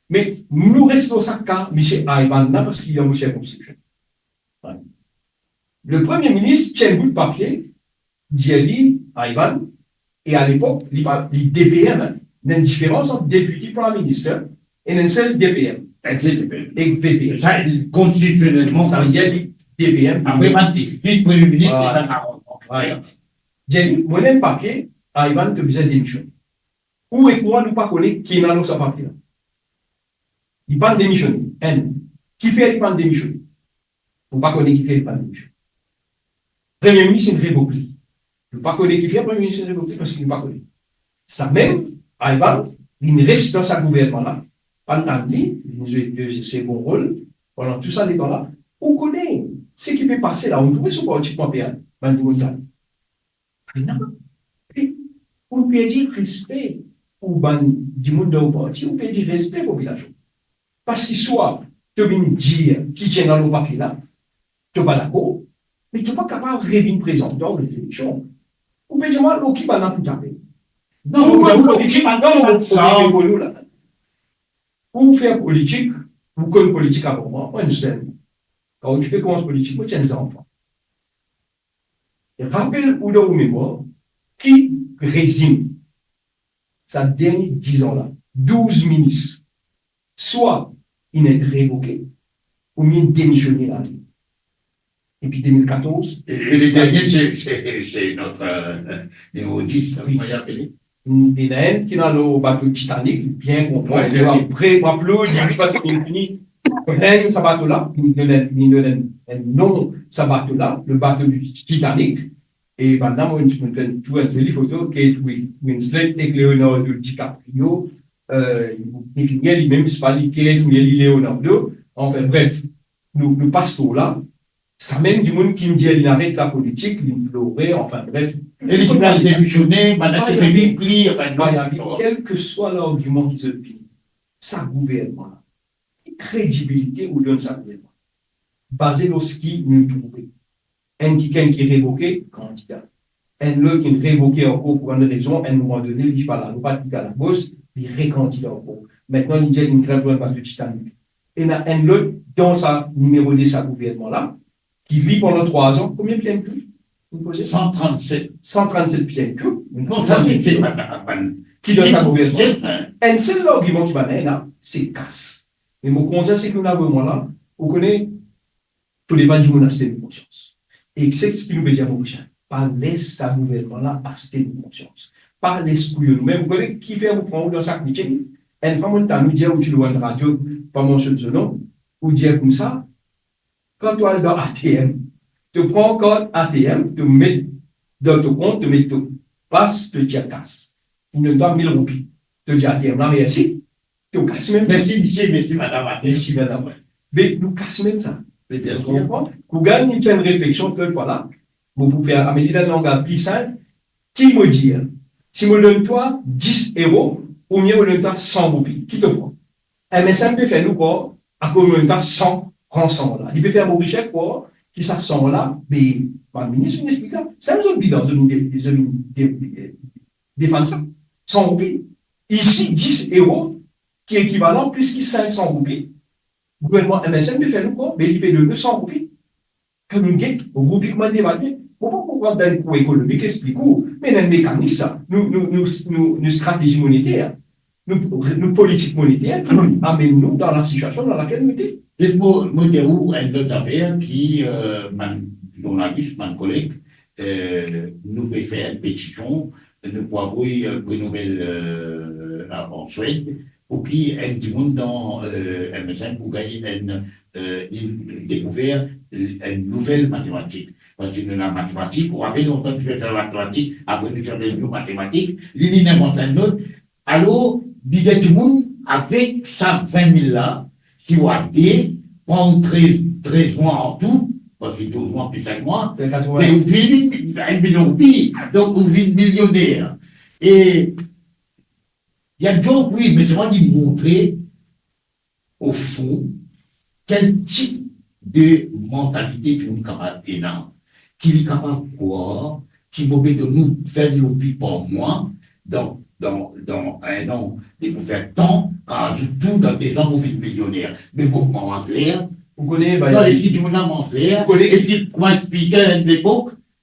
Me nou res lor sa ka misie Ivan la, parski li dan mo sirkonskripsion. Le Premie Minis ti enn bout papie, dir li, Ivan, E alepok, li pa, li D P M, hein. Ena enn diferans ant Deputy Prime Minister e enn sel D P M. Enn sel D P M. Ek V P M. Sa, konstitisionelman, savedir li D P M. Apre, bann vis Premie Minis, voilà. Right. Dir li, mo ena enn papie, Ivan, to bizin demisionn. Ou ek mwa, nou pa kone ki ena lor sa papie la. Li pa'nn demisione. Enn. Kifer li pa'nn demisione? Nou pa kone kifer li pa'nn demisione. Premie Minis inn revok li. Nou pa kone kifer Premie Minis inn revok li, parski nou pa kone. Samem, Ivan, li res dan sa gouvernman la, pa'nn tann li, li zwe de sekon rol, pandan tou sa letan la, ou kone seki pe pase la, ou trouve sou parti kouma pe ale, bann dimoun sa. Non. E ou perdi respe pou bann dimoun dan ou parti, ou perdi respe popilasion. Parski swa to vinn dir ki ti ena lor papie la, to pa dakor, me to pa kapav revinn prezante lor lezileksion. Ou pe dir mwa, lor ki bann la pou tape? Non, ou konn politik, non, non, non, non, non, non. Ou fer politik, ou konn politik avan mwa, mwa enn zenn. Kan ou ti pe koumans politik, mo ti enn zanfan. Rapel ou dan ou memwar, ki rezim, sa dernie diz an la, douz minis, swa inn et revoke, oubien demisione ale. Depi de mil katorz. E, e le dernie, se, se, se notre, euh, nimero dis, la, kouma li apele? Ena enn ki ena lor bato Titanic, bien konpran. Wi, li apre, apre, li pa fini, li pran sa bato la, li donn, li donn enn, enn nom sa bato la, le bateau du Titanic. E bann la, mo, mo fer tou enn zoli foto, Kate Winslet ek Leonardo DiCaprio, euh, li fini, li mem, se pa li Kate oubien li Leonardo. Anfin, bref, nou, nou pas par la. Samem dimoun ki dir li aret lapolitik, li plore, anfin, bref. E li finn al demisione, bann la ti revinn pli, anfin, non. Kel ke swa largiman ki zot vini, sa gouvernman la, ki kredibilite ou donn sa gouvernman? Baze lor seki nou trouve. Enn kikenn ki revoke, kandida. Enn lot ki revoke ankor pou enn rezon, enn moman done, li pa la, nou pa ti gagn labos, li rekandida ankor. Aster, li dir li gret lor enn bato Titanic. Ena enn lot, dan sa nimero de sa gouvernman la, ki li, pandan trwa an, konbien P N Q? Mo poze? San trannset. San trannset P N Q. Non, sa, se, se pa, pa, pa, ki dan sa gouvernman. Enn sel largiman ki bann la ena, se kas. Me mo kontan seki ou ena vremem la, ou kone, pou depann dimoun aste nou konsians. E se seki nou pe dir Morisien, pa les sa gouvernman la aste nou konsians. Pa les kouyon nou. Me ou kone kifer mo pran ou dan sa meeting? Enn fwa mo tann ou dir, ou ti lor enn radio, pa mansionn so nom, ou dir koumsa, kan to al dan A T M, to pran kart A T M, to met dan to kont, to met to pas, to tir kas. Li donn twa mil roupi. To dir A T M la mersi, to kas mem. Mersi misie, mersi madam A T M. Mersi madam, wi. Me nou kas mem sa. Me bien sir. Ou konpran? Ou gagn, li fer enn refleksion, kel fwa la, mo pou fer, ame li dan langaz pli sinp, ki mo dir, si mo donn twa dis euro, oubien mo donn twa san roupi, ki to pran? M S M pe fer nou krwar, akoz mo donn twa san fran san la. Li pe fer Morisien krwar ki sa san la, be, bann minis finn explik la. Sa zot bilan, zot vinn de, zot vinn de, de, defann sa. San roupi. Isi, dis euro, ki ekivalan plis ki sink san roupi. Gouvernman M S M pe fer nou krwar, be li pe donn nou san roupi. Kan nou get roupi kouma li devalye, mo pa pou rant dan kour ekonomik, explik ou, me ena enn mekanis sa, nou, nou, nou, nou, nou stratezi moniter, nou, nou politik moniter, ki amenn nou dan la sitiasion dan lakel nou ete. Les mo, mo dir ou enn lot zafer ki, euh, bann zournalis, bann koleg, euh, nou pe fer enn petision, nou pou avoy, euh, Prix Nobel, euh, an Swed, pou ki enn dimoun dan, euh, M S M pou gagn enn, euh, li dekouver enn nouvel matematik. Parski nou ena matematik, ou rapel, lontan nou ti fer matematik, apre nou ti apel nou matematik, li, li invant enn lot. Alor, li dir dimoun, avek sa vin mil la, si ou a de, pran ou trez, trez mwa an tou, parski douz mwa plis sink mwa, fer katrovin, me ou vinn enn milion roupi, donk ou vinn milioner. E Li enn djok, wi, me selman li montre, o fon, kel tip de mantalite ki nou kapav ena, ki li kapav krwar ki mo pe donn ou vin mil roupi par mwa, dan, dan, dan enn an, li pou fer tan, kan azout tou, dan dezan, mo vinn milioner. Me mo manz ler. Ou kone, non, eski dimoun la manz ler? Ou kone, eski, kouma explike enn lepok,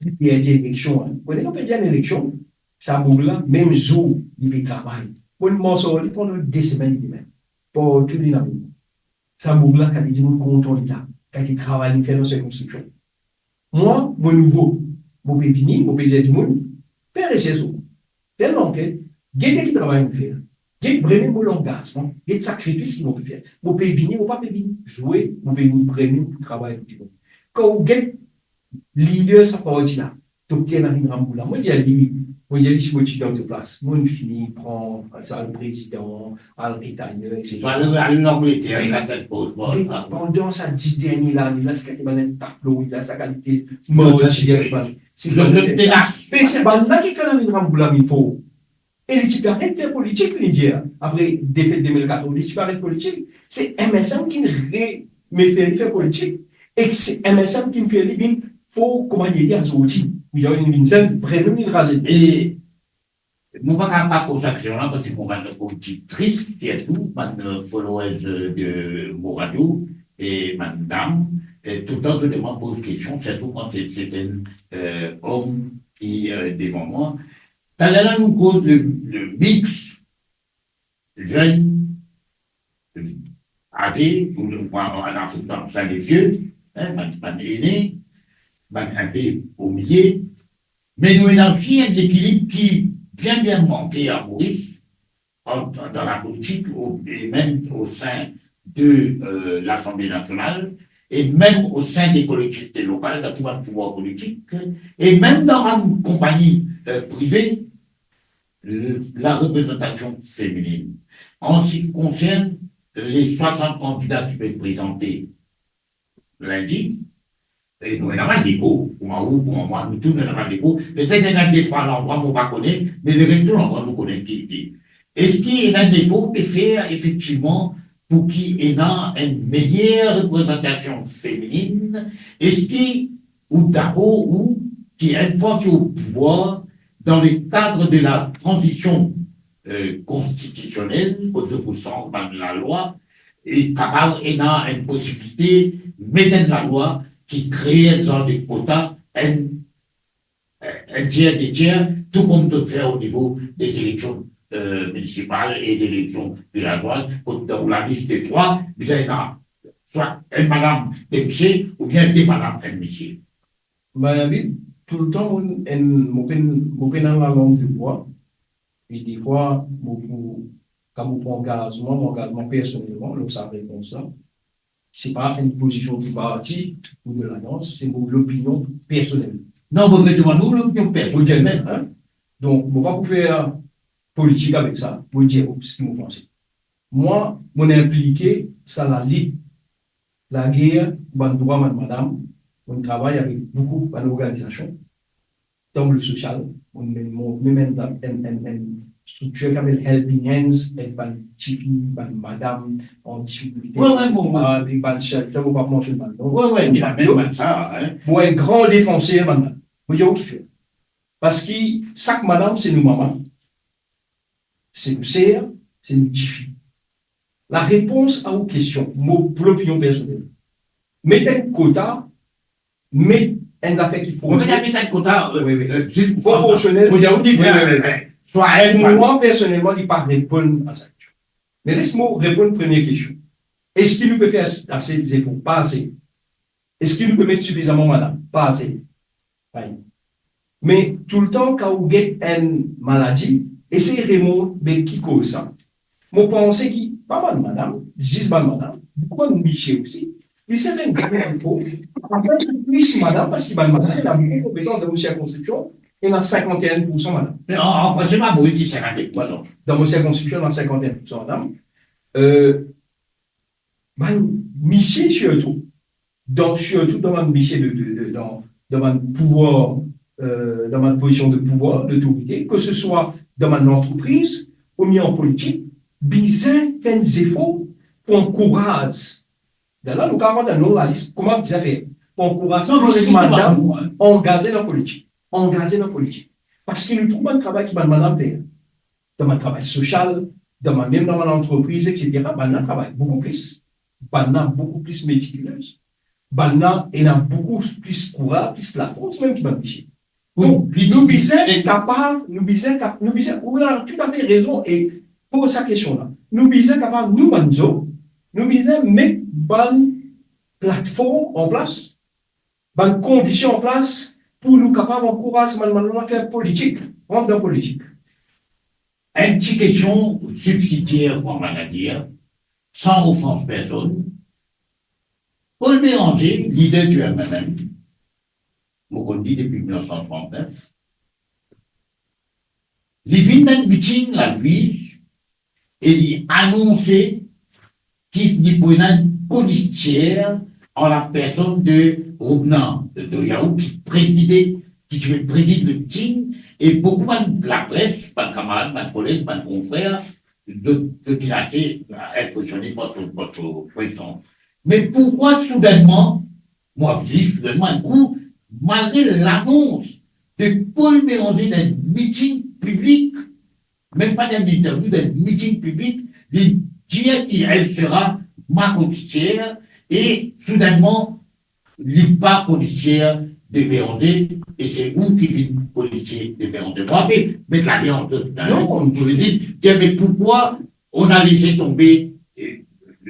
li perdi eleksion, hein. Kouma li perdi enn eleksion, sa boug la, mem zour, li pe travay. Mo'nn mars ar li pandan de semenn, li mem. Partou li ena. Sa boug la, kantite dimoun kontan li la, kantite travay li fer dan sirkonskripsion. Mwa, mo nouvo, mo pe vini, mo pe dir dimoun, fer reserch ou. Fer lanket, get ki travay mo fer. Get vremem mo langazman, get sakrifis ki mo pe fer. Mo pe vini, mo pa pe vinn zwe, mo pe vinn vremem pou travay pou dimoun. Kan ou get lider sa parti la, Dokter Navin Ramgoolam, mo dir li, mo dir li, si mo ti dan to plas, mo'nn fini pran sa, le prezidan, al ret ayer, et cetera. Al, al Langleter, li al set poz, bon. Me pandan sa dis dernie lane la, se kalite bann tablo, li la, sa kalite martir, bann, se bann tenas. Me se bann la ki fer Navin Ramgoolam, il faut. E li ti pe aret fer politik, li dir, apre defet de mil katorz, li ti pe aret politik. Se M S M ki re-, me fer li fer politik, e se M S M ki fer li vinn for kouma li ete azordi. Li vinn, vinn sel, vremem li raze. E nou pa kapav pa poz sa kestion la, parski mo bann oditris, sirtou bann, euh, followers, euh, de mo radio, e madam, e toultan zot demann poz kestion, sirtou kan se, se enn, euh, om ki, euh, devan mwa. Taler la nou koz le, le mix zenn, aze, ou, ou, an, an Afrik, dan sa, le vie, hein, bann, bann ene, bann inpe o milie, me nou ena osi enn lekilib ki bien, bien manke a Moris, an, dan lapolitik, o, e mem o sin de, euh, Lasanble Nasional, e mem o sin de kolektivite lokal, dan tou bann pouvwar politik, e mem dan bann konpagni, euh, prive, le, la reprezantasion femininn. An se ki konsern le swasant kandida ki pe prezante lindi, e nou ena bann deko, kouma ou, kouma mwa, nou tou nou ena bann deko. Petet ena de trwa landrwa mo pa kone, me leres tou landrwa nou kone ki, ki. Eski ena enn efor pe fer efektivman pou ki ena enn meyer reprezantasion femininn? Eski ou dakor, ou, ki enn fwa ki o pouvwar, dan le kad de la tranzision, euh, konstitisionel, kot zot pou sanz bann lalwa, e kapav ena enn posibilite met enn lalwa ki kree enn zar de kota, enn, enn tier, de tier, tou kouma zot fer o nivo de zeleksion, euh, minisipal e de zeleksion vilazwaz, kot dan lalis de trwa, bizin ena swa enn madam, de misie, oubien de madam, enn misie. Mo anvi toultan, mo enn, mo pena, mo pena lalang de bwa. E defwa, mo pou, kan mo pran angazman, mo angazman personelman, lor sa repons la, se pa enn pozision de parti ou de lalans, se mo lopinion personel. Non, mo pe demann ou lopinion personel. Hein? Donk, mo pa pou fer politik avek sa, mo dir ou seki mo panse. Mwa, mo inplike sa lalit, lager pou bann drwa bann madam, mo travay avek boukou bann organizasion, dan le sosial, mo mem, mo mem enn, enn, enn, enn striktir ki apel Helping Hands, ed bann tifi, bann madam an difikilte, wi, wi, mo, mo, etsetera, avek bann shelter, mo pa pou manzonn bann non. Wi, wi, mo enn gran defanser bann la. Mo dir ou kifer. Parski sak madam se nou mama, se nou ser, se nou tifi. Larepons a ou kestion, mo, lopinion personel, met enn kota, met enn zafer ki... Wi, met enn kota, euh, wi, wi, euh, zis pou proporsionel. Wi, wi, wi. Swa enn... Pou mwa, personelman, li pa reponn a sa. Me les mo reponn premie kestion. Eski nou pe fer ase zefor? Pa ase. Eski nou pe met sifizaman madam? Pa ase. Ayi. Me toultan, kan ou get enn maladi, esey remont, be ki koz sa? Mo panse ki pa bann madam, zis bann madam, boukou bann misie osi, li se enn gran defo. Apre, plis madam, parski bann madam, ena boukou konpetans dan mo sirkonskripsion, ena sinkant-e-enn poursan madam. Me an, an, an, se pa boukou ki sinkant-e-enn poursan. Dan mo sirkonskripsion, ena sinkant-e-enn poursan madam. Euh, bann misie sirtou, dan, sirtou dan bann misie de, de, de, dan, dan bann pouvwar, euh, dan bann pozision de pouvwar, dotorite, ke se swa dan bann lantrepriz oubien an politik, bizin fer enn zefor pou ankouraz. Lerla nou kapav rant dan lalis, kouma bizin fer pou ankouraz plis madam angaze dan politik, angaze dan politik. Parski nou trouv bann travay ki bann madam fer, dan bann travay sosial, dan bann, mem dan bann lantrepriz, etsetera, bann la travay boukou plis, bann la boukou plis metikilez, bann la ena boukou plis kouraz, plis lafors mem ki bann misie. Donk, nou bizin kapav, nou bizin kap-, nou bizin, ou ena toutafe rezon e poz sa kestion la. Nou bizin kapav, nou bann zom, nou bizin met bann platform an plas, bann kondision an plas pou nou kapav ankouraz bann, bann, bann fer politik, rant dan politik. Enn ti kestion sibsidier, kouma bann dir, san ofans personn. Paul Bérenger, lider ti M M M, mo konn li depi mil nef san trant-nef, li vinn dan enn miting La Louise e li anonse ki li pou ena enn kolistier an lapersonn de Roubna Doriaou ki prezide, ki ti pe prezid le miting, e boukou bann lapres, bann kamarad, bann koleg, bann konfrer, zot, zot ti ase inpresione par so, par so prezans. Me poukwa soudennman, mo ap dir soudennman enn kou, malgre lanons de Paul Bérenger dan enn miting piblik, mem pa dan enn interview, dan enn miting piblik, li dir ki elle sera ma colistière, e soudennman, li pa colistier de Bérenger, e se ou ki vinn colistier de Bérenger. Mo pe met lager ant zot, hein, non, pou dir, me pourquoi on a laissé tomber, euh,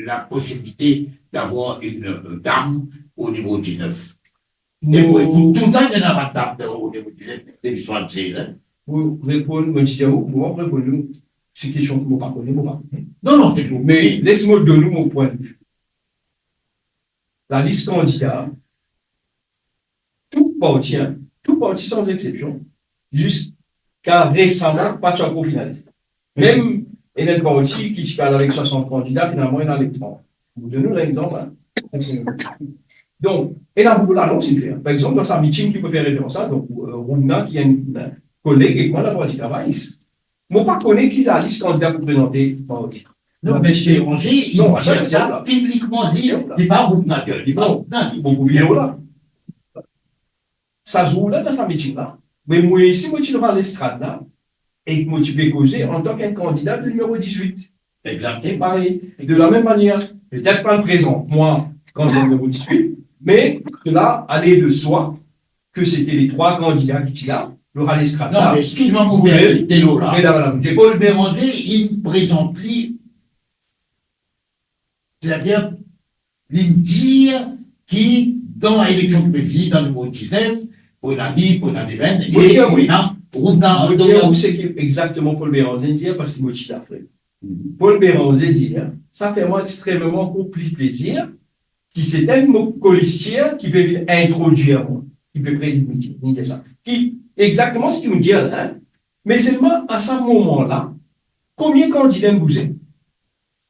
la possibilité d'avoir une, euh, dame au numéro dix-neuf? E pou, e pou touletan, ena bann dam dan, o nivo dix-neuf, depi swasanndiz, hein. Pou reponn, mo dir ou, mo reponn ou, se kestion ki mo pa kone, mo pa kone. Non, non, se pou. Me les mo donn ou mo pwin de vi. Lalis kandida, tou parti, hein, tou parti san exsepsion, ziska resaman, pa ti ankor finalize. Mem ena enn parti ki ti pe al avek swasant kandida, finalman, ena enn trant. Mo donn ou enn exanp, hein. Donk, ena boukou lanons inn fer. Par exanp, dan sa miting ki mo fer referans la, donk, euh, Roubna, ki enn, euh, koleg ek mwa dan Parti Travayis. Mo pa kone ki lalis kandida pou prezante mardi. Non, me Bérenger, li dir sa piblikman, li, li pa Roubna, li pa Roubna, li boukou pli lo la. Sa zour la, dan sa miting la, me mwa osi, mo ti lor lestrad la, e mo ti pe koze antan ki enn kandida de nimero dizwit. Exactement. E parey, de la mem manier, petet pa prezant mwa kandida nimero dizwit, me cela allait de soi ke se te le trwa kandida ki ti la, lor lestrad la. Non, me exkiz mwa, mo pe azout la. Medam, madam, Paul Bérenger, li prezant li, setadir, li dir ki dan eleksion ki pe vini, dan nimero diznef, pou ena li, pou ena Devenn, e pou ena Roubna. Mo dir ou seki exakteman Paul Bérenger dir, parski mo ti la pre. Paul Bérenger dir, sa fer mwa extrememan ankor pli plezir ki se enn mo kolistier ki pe vinn introdwir mwa, ki pe prezid miting, li dir sa. Ki exakteman seki ou dir la, hein? Me selman, a sa moman la, konbien kandida inn bouze?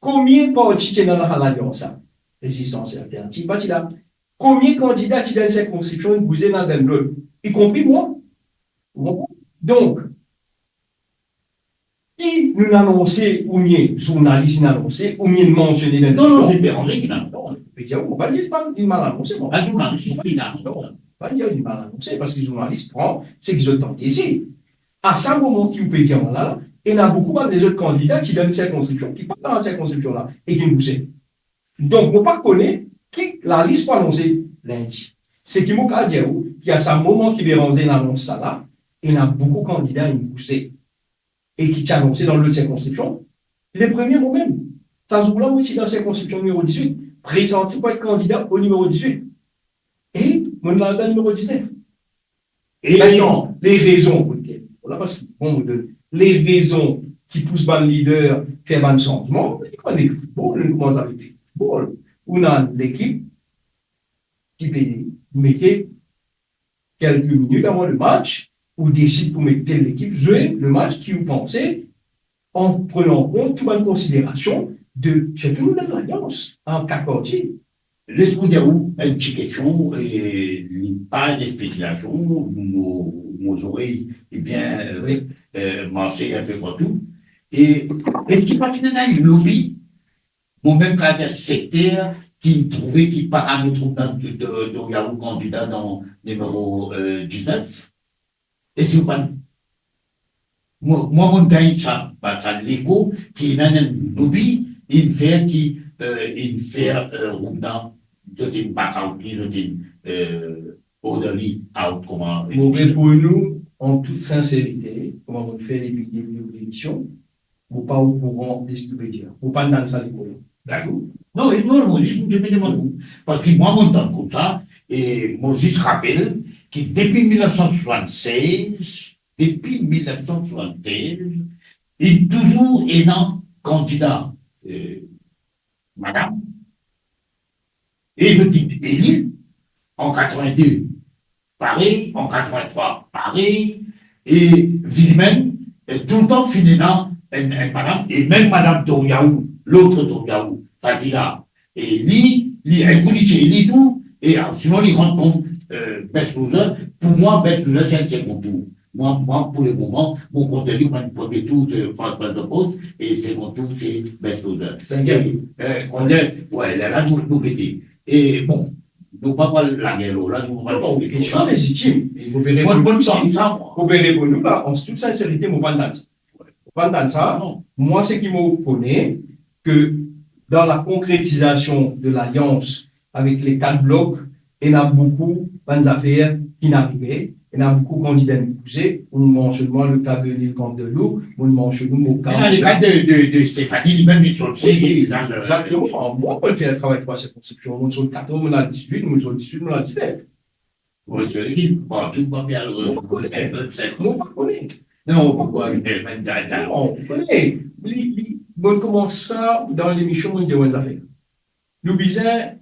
Konbien parti ti ena dan sa lalians la? Rezistans Alternativ pa ti la. Konbien kandida ti dan enn sirkonskripsion inn bouze, inn al dan enn lot, ikonpri mwa? Ou konpran? Donk, ki nou'nn anonse, oubien zournalis inn anonse, oubien mansione dan... Non, non, se Bérenger ki inn anonse. Pe dir, mo pa dir li pa, li mal anonse, mwa. A, zournalis, li inn anonse. Pa dir li mal anonse, parski zournalis pran seki zot tann dir. A sa moman ki ou pe dir mwa la, ena boukou bann lezot kandida ki dan enn sirkonskripsion, ki pa dan sirkonskripsion la, e ki inn bouze. Donk, mo pa kone ki lalis pou anonse lindi. Seki mo kapav dir ou, ki a sa moman ki Bérenger inn anons sa la, ena boukou kandida inn bouze e ki ti anonse dan lot sirkonskripsion. Le premie momem, sa zour la, mo ti dan sirkonskripsion nimero dizwit, prezante pou et kandida o nimero dizwit. E mo'nn al dan nimero diznef. E mintnan, le rezon, pou dir, la, parski, bon, le, le rezon ki pous bann lider fer bann sanzman, li konn foutbol, nou koumans avek foutbol. Ou ena lekip ki pe mete kelke minit avan le match, ou desid pou met tel lekip zwe le match ki ou panse, an prenan kont tou bann konsiderasion de, sirtou nou dan lalians, an kat parti. Les mo dir ou enn ti kestion, e li pa enn spekilasion, mo, mo zorey, ebien, euh, wi, euh, marse enn pe partou. E eski pa finn ena enn lobi, mo mem kapav dir sekter, ki trouve ki pa kapav met Roubna Doriaou kandida dan nimero, euh, diznef? E si ou pa, mwa, mwa, mo gagn sa, ba, sa leko ki ena enn lobi inn fer ki, euh, inn fer, euh, Roubna, zot inn back out li, zot inn, euh, orderly out, kouma... Mo reponn ou an tout sinserite, kouma mo fer depi debi lemision, mo pa okouran de seki ou pe dir. Mo pa tann sa lekol. Dakor. Non, e non, mo zis, mo demann ou. Parski mwa, mo tann koumsa, e mo zis rapel ki depi mil nef san swasann-sez, depi mil nef san swasann-sez, inn touzour ena kandida, eh, madam, e zot inn eli an katrovin-de, parey, an katrovin-trwa, parey, e vilimem, e toultan finn ena enn, enn madam, e mem madam Toriaou, lot Toriaou, Fazila, e li, li, enn kou li ti eli tou, e, ah, sinon li rant kom, eh, best loser. Pou mwa, best loser, se enn sekon tour. Mwa, mwa, pou lemoman, mo konsider li kom enn premie tour, se first past the post, e sekon tour, se best loser. Sinziem. E, eh, konbien, we, la, la, nou, nou gete. E bon, nou pa pral lager lor la, nou pa pral... Non, kestion lezitim. E mo pe reponn ou sa, mwa. Mo pe reponn ou la, an tout sinserite, mo pa tann sa. Mo pa tann sa. Non. Mwa, seki mo kone, ke dan la konkretizasion de lalians avek le kat blok, ena boukou bann zafer ki'nn arive, ena boukou kandida inn bouze, ou mansionn mwa le ka de Nilkant Delou, mo mansionn ou mo ka... Ena le ka de, de, de Stéphanie, limem, li sorti, wi, dan le... Exakteman. Mwa, mo fer travay trwa sirkonskripsion, mo sort katorz, mo al dizwit, mo sort dizwit, mo al diznef. Mo sort lekip, bon, tou pa bien, mo pa kone. Mo pa kone. Non, poukwa, eh, ben, dan, dan... Non, ou kone, li, li, mo koumans sa, dan lemision, mo dir enn zafer. Nou bizin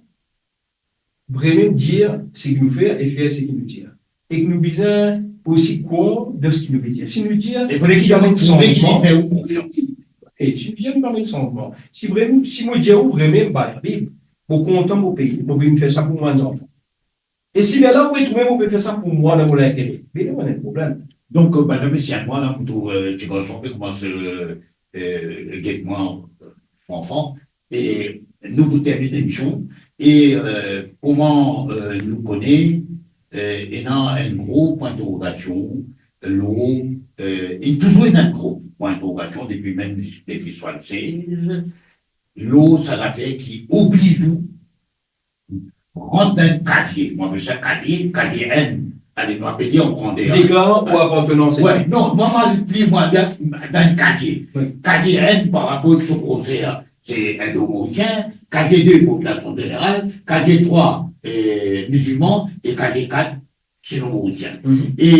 vremem dir seki nou fer e fer seki nou dir. E ki nou bizin osi krwar dan seki nou pe dir. Si nou dir... E fode ki nou amenn sanzman. E si nou dir nou amenn sanzman. Si vremem, si mo dir ou vremem, ba, Labib, mo kontan mo pei, mo vinn fer sa pou mo bann zanfan. E si lerla ou retrouve mo pe fer sa pou mwa dan mo lintere, be la, ena problem. Donk, eh, bann mesie, mwa la, mo trouv, eh, ti garson pe koumans, eh, eh, get mwa, eh, anfan. E nou pou terminn lemision. E, eh, kouma, eh, nou kone, eh, ena enn gro pwin interrogasion lor, eh, ena touzour ena enn gro pwin interrogasion depi mem, depi swasann-sez, lor sa zafer ki obliz ou rant dan enn kazie, mo apel sa kazie, kazie enn, ale, nou apel li an grander. Deklar ou apartenans etnik. We, non, mwa, mwa, pli, mwa, dan, dan enn kazie. Wi. Kazie enn par rapor ek so groser, se Indo-Morisien, kazie de, popilasion zeneral, kazie trwa, eh, mizilman, e kazie kat, sino-morisien. Mhm. E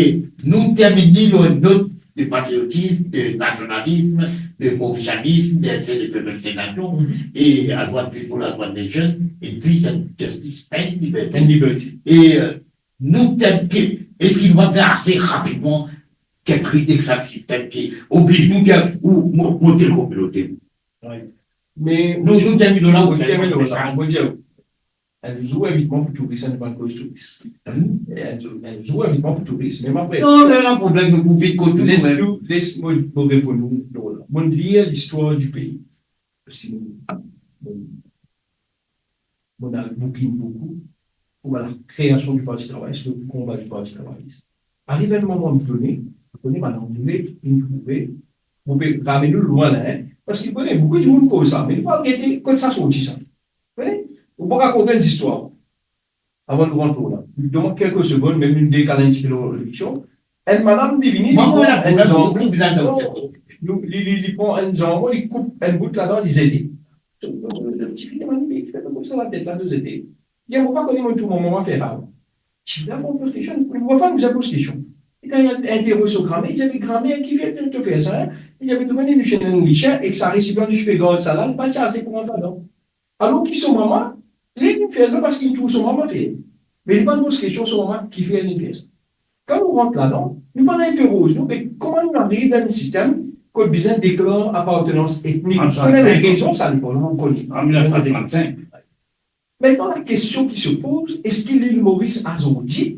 nou terminn li lor enn not de patriotism, de nasionalism, de morisianism, de, de, de, de nasion, mhm, e as one people, as one nation, in peace and justice and liberty. And liberty. E, eh, nou terminn ki, eski nou pa fer ase rapidman get rid de sa sistenm ki obliz nou ki ou mo-, monte kominote nou? Wi. Me nou, nou terminn la, ou... Mo terminn la, mo dir ou, enn zour invit mwa pou touris, ann bann koz touris. Hmm? E enn zour, enn zour invit mwa pou touris, mem apre. Non, non, non, problem, nou pou vinn kot nou, les mem. Nou, les mo, mo reponn ou, non, la. Mo lir listwar di pei. Parski mo, mo, mo al boukin boukou, kouma la kreasion di Parti Travayis, le konba di Parti Travayis. Ariv enn moman done, mo kone bann Angele, inn trouve, mo pe ramenn nou lwin la, en. Parski, kone, boukou dimoun koz sa, me nou pa gete kot sa sorti sa. Kone? Ou pa rakont enn zistwar. Avan nou rant lor la. Donn mwa kelke segonn, mem nou dekal enn tipe lor lemision. Enn madam li vini, li pran enn zanmo. Non, li, li, li pran enn zanmo, li koup enn bout ladan, li zete. Tifi demann li, "Me ki fer koumsa latet la, to zete?" Li dir, "Mo pa kone, mo trouv mo mama fer sa." Tifi la pran plis kestion, li pran fanm, li poz kestion. Li al interoz so gramer, li dir, "Me gramer, ki fer to, to fer sa, en?" Li dir, "Me to kone nou ti ena nou lisien, ek sa resipian nou ti pe gard sa la, li pa ti aze pou rant ladan." Alor ki so mama, li, li fer sa parski li trouv so mama fer. Me li pa poz kestion so mama kifer li fer sa. Kan nou rant ladan, nou pa interoz nou, me kouma nou ariv dan enn sistem kot bizin deklar apartenans etnik? An swasann-sink. Rezon sa, li pa, nou kone. An mil nef san swasann-sink. Aster, la kestion ki se poz, eski Lil Moris azordi,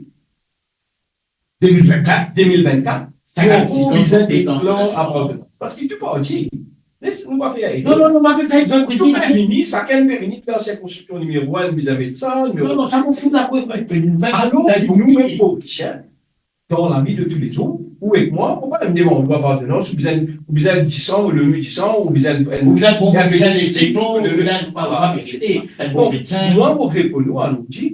de mil vennkat, de mil vennkat, ankor bizin deklar apartenans? Parski tou parti, les nou pa fer... Non, non, non, nou pa fer... Tou pe vini, sakenn pe vini dan sirkonskripsion nimero enn, bizin met sa, nimero... Non, non, sa mo fou la, wi, wi. Alor ki nou mem politisien, dan lavi de toulezour, ou ek mwa, ou pa mem demann ou apartenans, ou bizin, ou bizin disan, ou donn disan, ou bizin enn... Ou bizin bon, ou bizin... Donk, mwa, mo reponn ou, alor, di,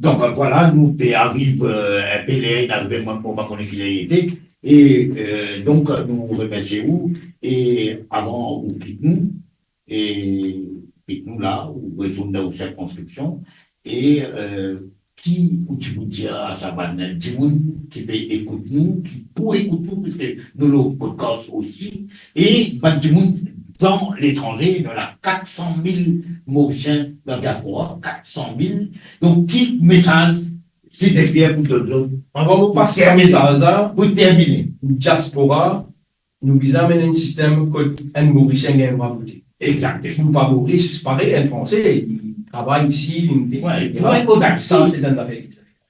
Donk, vwala, nou pe ariv, euh, inpe ler inn arive, mwa, mo pa kone ki ler li ete. E, euh, donk, nou remersie ou. E avan ou kit nou, e kit nou la, ou retourn dan ou sirkonskripsion. E, euh, ki ou ti pou dir a sa bann dimoun ki pe ekout nou, ki pou ekout nou, paske nou lor podcast osi, e bann dimoun dan letranze, nou ena kat san mil Morisien dan diaspora, kat san mil. Donk, ki mesaz Sidney Pierre pou donn zot? Avan mo pas sa mesaz la, pou termine, diaspora, nou bizin amenn enn sistem kot enn Morisien gagn drwa vote. Exakteman. Nou pa Moris, parey enn Franse, li travay isi, li mete, etsetera. Sa, se enn zafer.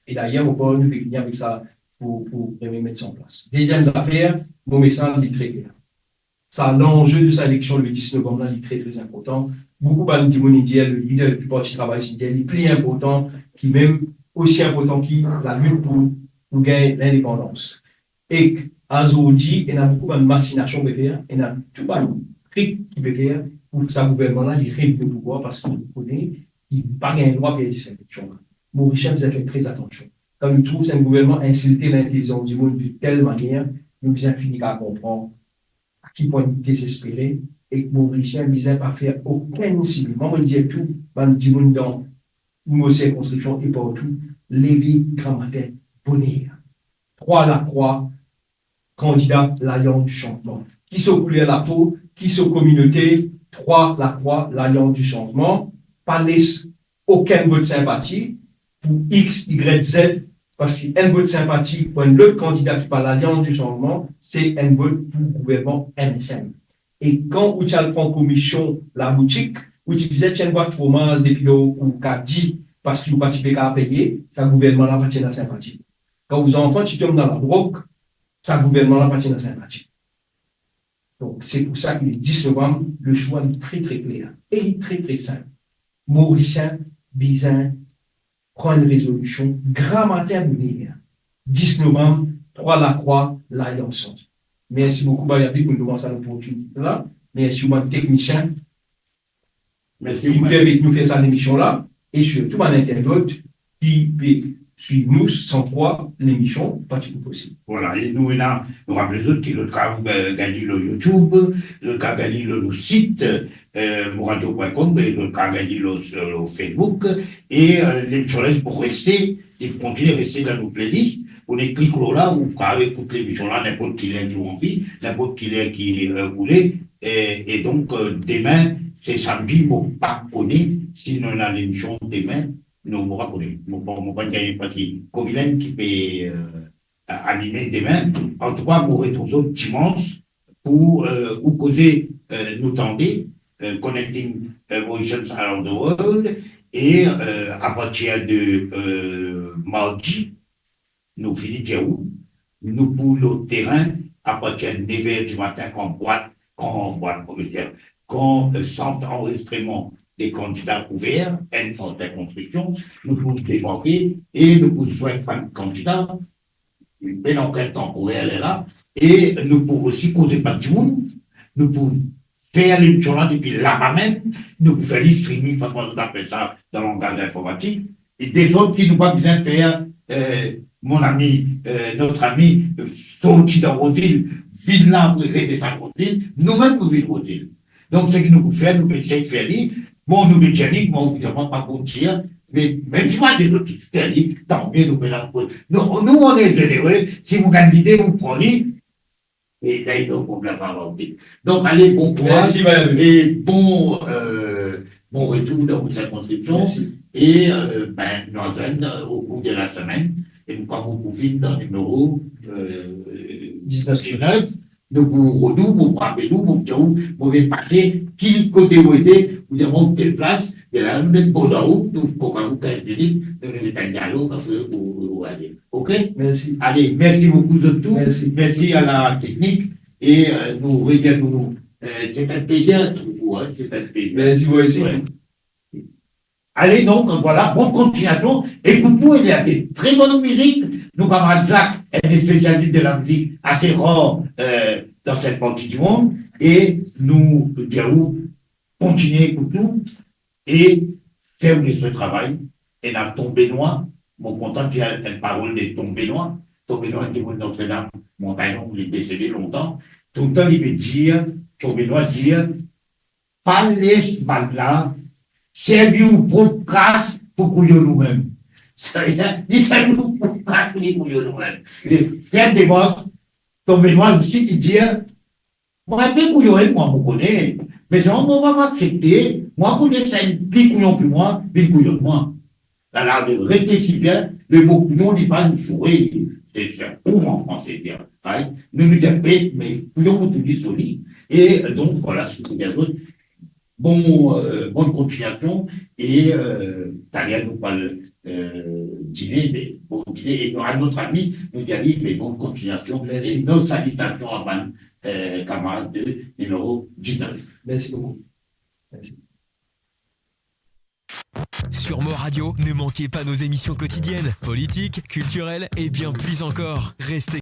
E dayer, mo krwar nou pe vini avek sa pou, pou vinn met sa an plas. Deziem zafer, mo mesaz li tre kler. Sa, lanze de sa eleksion le dis novam la, li tre, tre inportan. Boukou bann dimoun, inn dir, le lider di Parti Travayis, inn dir, li pli inportan ki mem, osi inportan ki lalit pou, pou gagn lindepandans. Ek azordi, ena boukou bann masinasion pe fer, ena tou bann trik ki pe fer pou sa gouvernman la, li revinn o pouvwar, paski nou kone ki pa gagn drwa perdi sa eleksion la. Morisien bizin fer tre atansion. Kan nou trouv sa enn gouvernman insilte lintelizans dimoun de tel manier, nou bizin fini par konpran a ki pwin li dezespere, ek Morisien bizin pa fer okenn sime. Mwa, mo dir tou bann dimoun dan mo sirkonskripsion e partou, leve gramatin boner. Trwa Lakrwa, kandida Lalians di Sanzman. Ki so kouler lapo, ki so kominote, Trwa Lakrwa, Lalians di Sanzman. Pa les okenn vot sinpati pou X, Y, Z, paski enn vot sinpati pou enn lot kandida ki pa Lalians di Sanzman, se enn vot pou gouvernman M S M. E kan ou ti al pran komisyon laboutik, ou ti bizin tir enn bwat fromaz depi lor ou kadi, paski ou pa ti pe kapav peye, sa gouvernman la pa ti ena sinpati. Kan ou zanfan ti tom dan ladrog, sa gouvernman la pa ti ena sinpati. Donk, se pou sa ki le dis novam, le swa li tre, tre kler e li tre, tre sinp. Morisien bizin pran enn rezolision gramatin boner. Dis novam, Trwa Lakrwa, Lalians. Mersi boukou, Bayabi, pou donn mwa sa loportinite la. Mersi ou bann teknisien ki permet nou fer sa lemision la, e sirtou bann internot ki pe swiv nou, san kwa lemision pa ti pou posib. Vwala, e nou ena, nou rapel zot ki zot kapav, euh, gagn li lor YouTube, zot kapav gagn li lor nou sit, euh, moradio pwin kom, e zot kapav gagn li lor, lor Facebook, e, euh, lemision la pou reste, li pou kontinie reste dan nou playlist. Ou nek klik lor la, ou kapav ekout lemision la ninport ki ler ki ou anvi, ninport ki ler ki, euh, ou le. E, e donk, euh, demin, se samdi, mo pa kone si nou ena lemision demin, non, mo pa kone. Mo pa, mo pa gagn, paski Covilen ki pe, euh, anime demin. Antouka, mo retrouv zot dimans pou, euh, ou koze, euh, nou tande, euh, Connecting, euh, Mauritians Around the World, e, euh, apartir de, euh, mardi, nou fini dir ou, nou pou lor terin apartir nev er dimatin, kan bwat, kan bwat, kometer, kan, euh, sant anrezistreman de kandida ouver, enn par sirkonskripsion, nou pou debarke e nou pou zwin bann kandida, bann ankant tanporer la, e nou pou osi koze bann dimoun, nou pou fer lemision la depi laba mem, nou pou fer li streaming, parski zot apel sa dan langaz informatik, e dezord ki nou pa bizin fer, euh, mon ami, euh, notre ami, euh, sorti dan Rose Hill, vinn la pou redesann Rose Hill, nou mem nou vinn Rose Hill. Donk, seki nou pou fer, nou pe esey fer li. Bon, nou pe dir li, mwa, evidaman, pa pou dir, me mem si mwa, dezot ki fer li, tanmie, nou pe la pou, nou, nou, on est généreux, si nou gagn lide, nou pran li, e gagn nou problem sa. Donk, ale, bon kouraz. Mersi, Bayabi. E bon, euh, bon retour dan ou sirkonskripsion. Mersi. E, euh, ben, nou antann, euh, o kour de la semenn, e nou, kan nou pou vinn dan nimero, euh, diznef, diznef, nou pou rod ou, nou pou apel ou, nou pou dir ou, nou pou pase, ki kote ou ete, ou dir mwa ou tel plas, E la, nou met bord anwo, nou kouma nou kinz minit, nou, nou met enn dialog, apre ou, ou ale. Ok? Mersi. Ale, mersi boukou zot tou. Mersi. Mersi a la teknik. E, euh, nou redir nou, euh, se enn plezir trouv ou, hein, se enn plezir. Mersi, mwa osi. Ouais. Ale, donk, vwala, bonn kontignasion. Ekout nou, il y a de très bonnes musiques. Nou kamarad Zak, enn spesialis de la mizik ase rar, euh, dan set parti di mond. E nou dir ou, kontigne ekout nou e fer ou lespri travay. Ena Tonbe Nwar, mo kontan dir enn parol de Tonbe Nwar. Tonbe Nwar, dimoun Notre-Dame, Montagne Longue, li desede lontan. Toultan li pe dir, Tonbe Nwar dir, pa les bann la servi ou prop kras pou kouyonn ou mem. Savedir, li servi ou prop kras pou li kouyonn ou mem. Li fer demars, Tonbe Nwar osi ti dir, mwa pe kouyonn, mwa mo kone, me selman mwa pa aksepte, mwa pou les enn pli kouyon ki mwa vinn kouyonn mwa. Ala, reflesi bien, le mo kouyon, li pa enn foure, se, se un con en français, bien, right? Nou, nou dir bet, me kouyon, mo trouv li zoli. E, euh, donk, vwala, seki pou dir zot, bon, euh, bonn kontignasion, e, euh, taler nou pou al, euh, dine, me bon dine, e nou, a notre ami, nou dir li, me bonn kontignasion, mersi, e nos salutations à bann, euh, kamarad de nimero diznef. Mersi boukou. Mersi. Sur Mo Radio, ne manquez pas nos émissions quotidiennes, politiques, culturelles et bien plus encore. Restez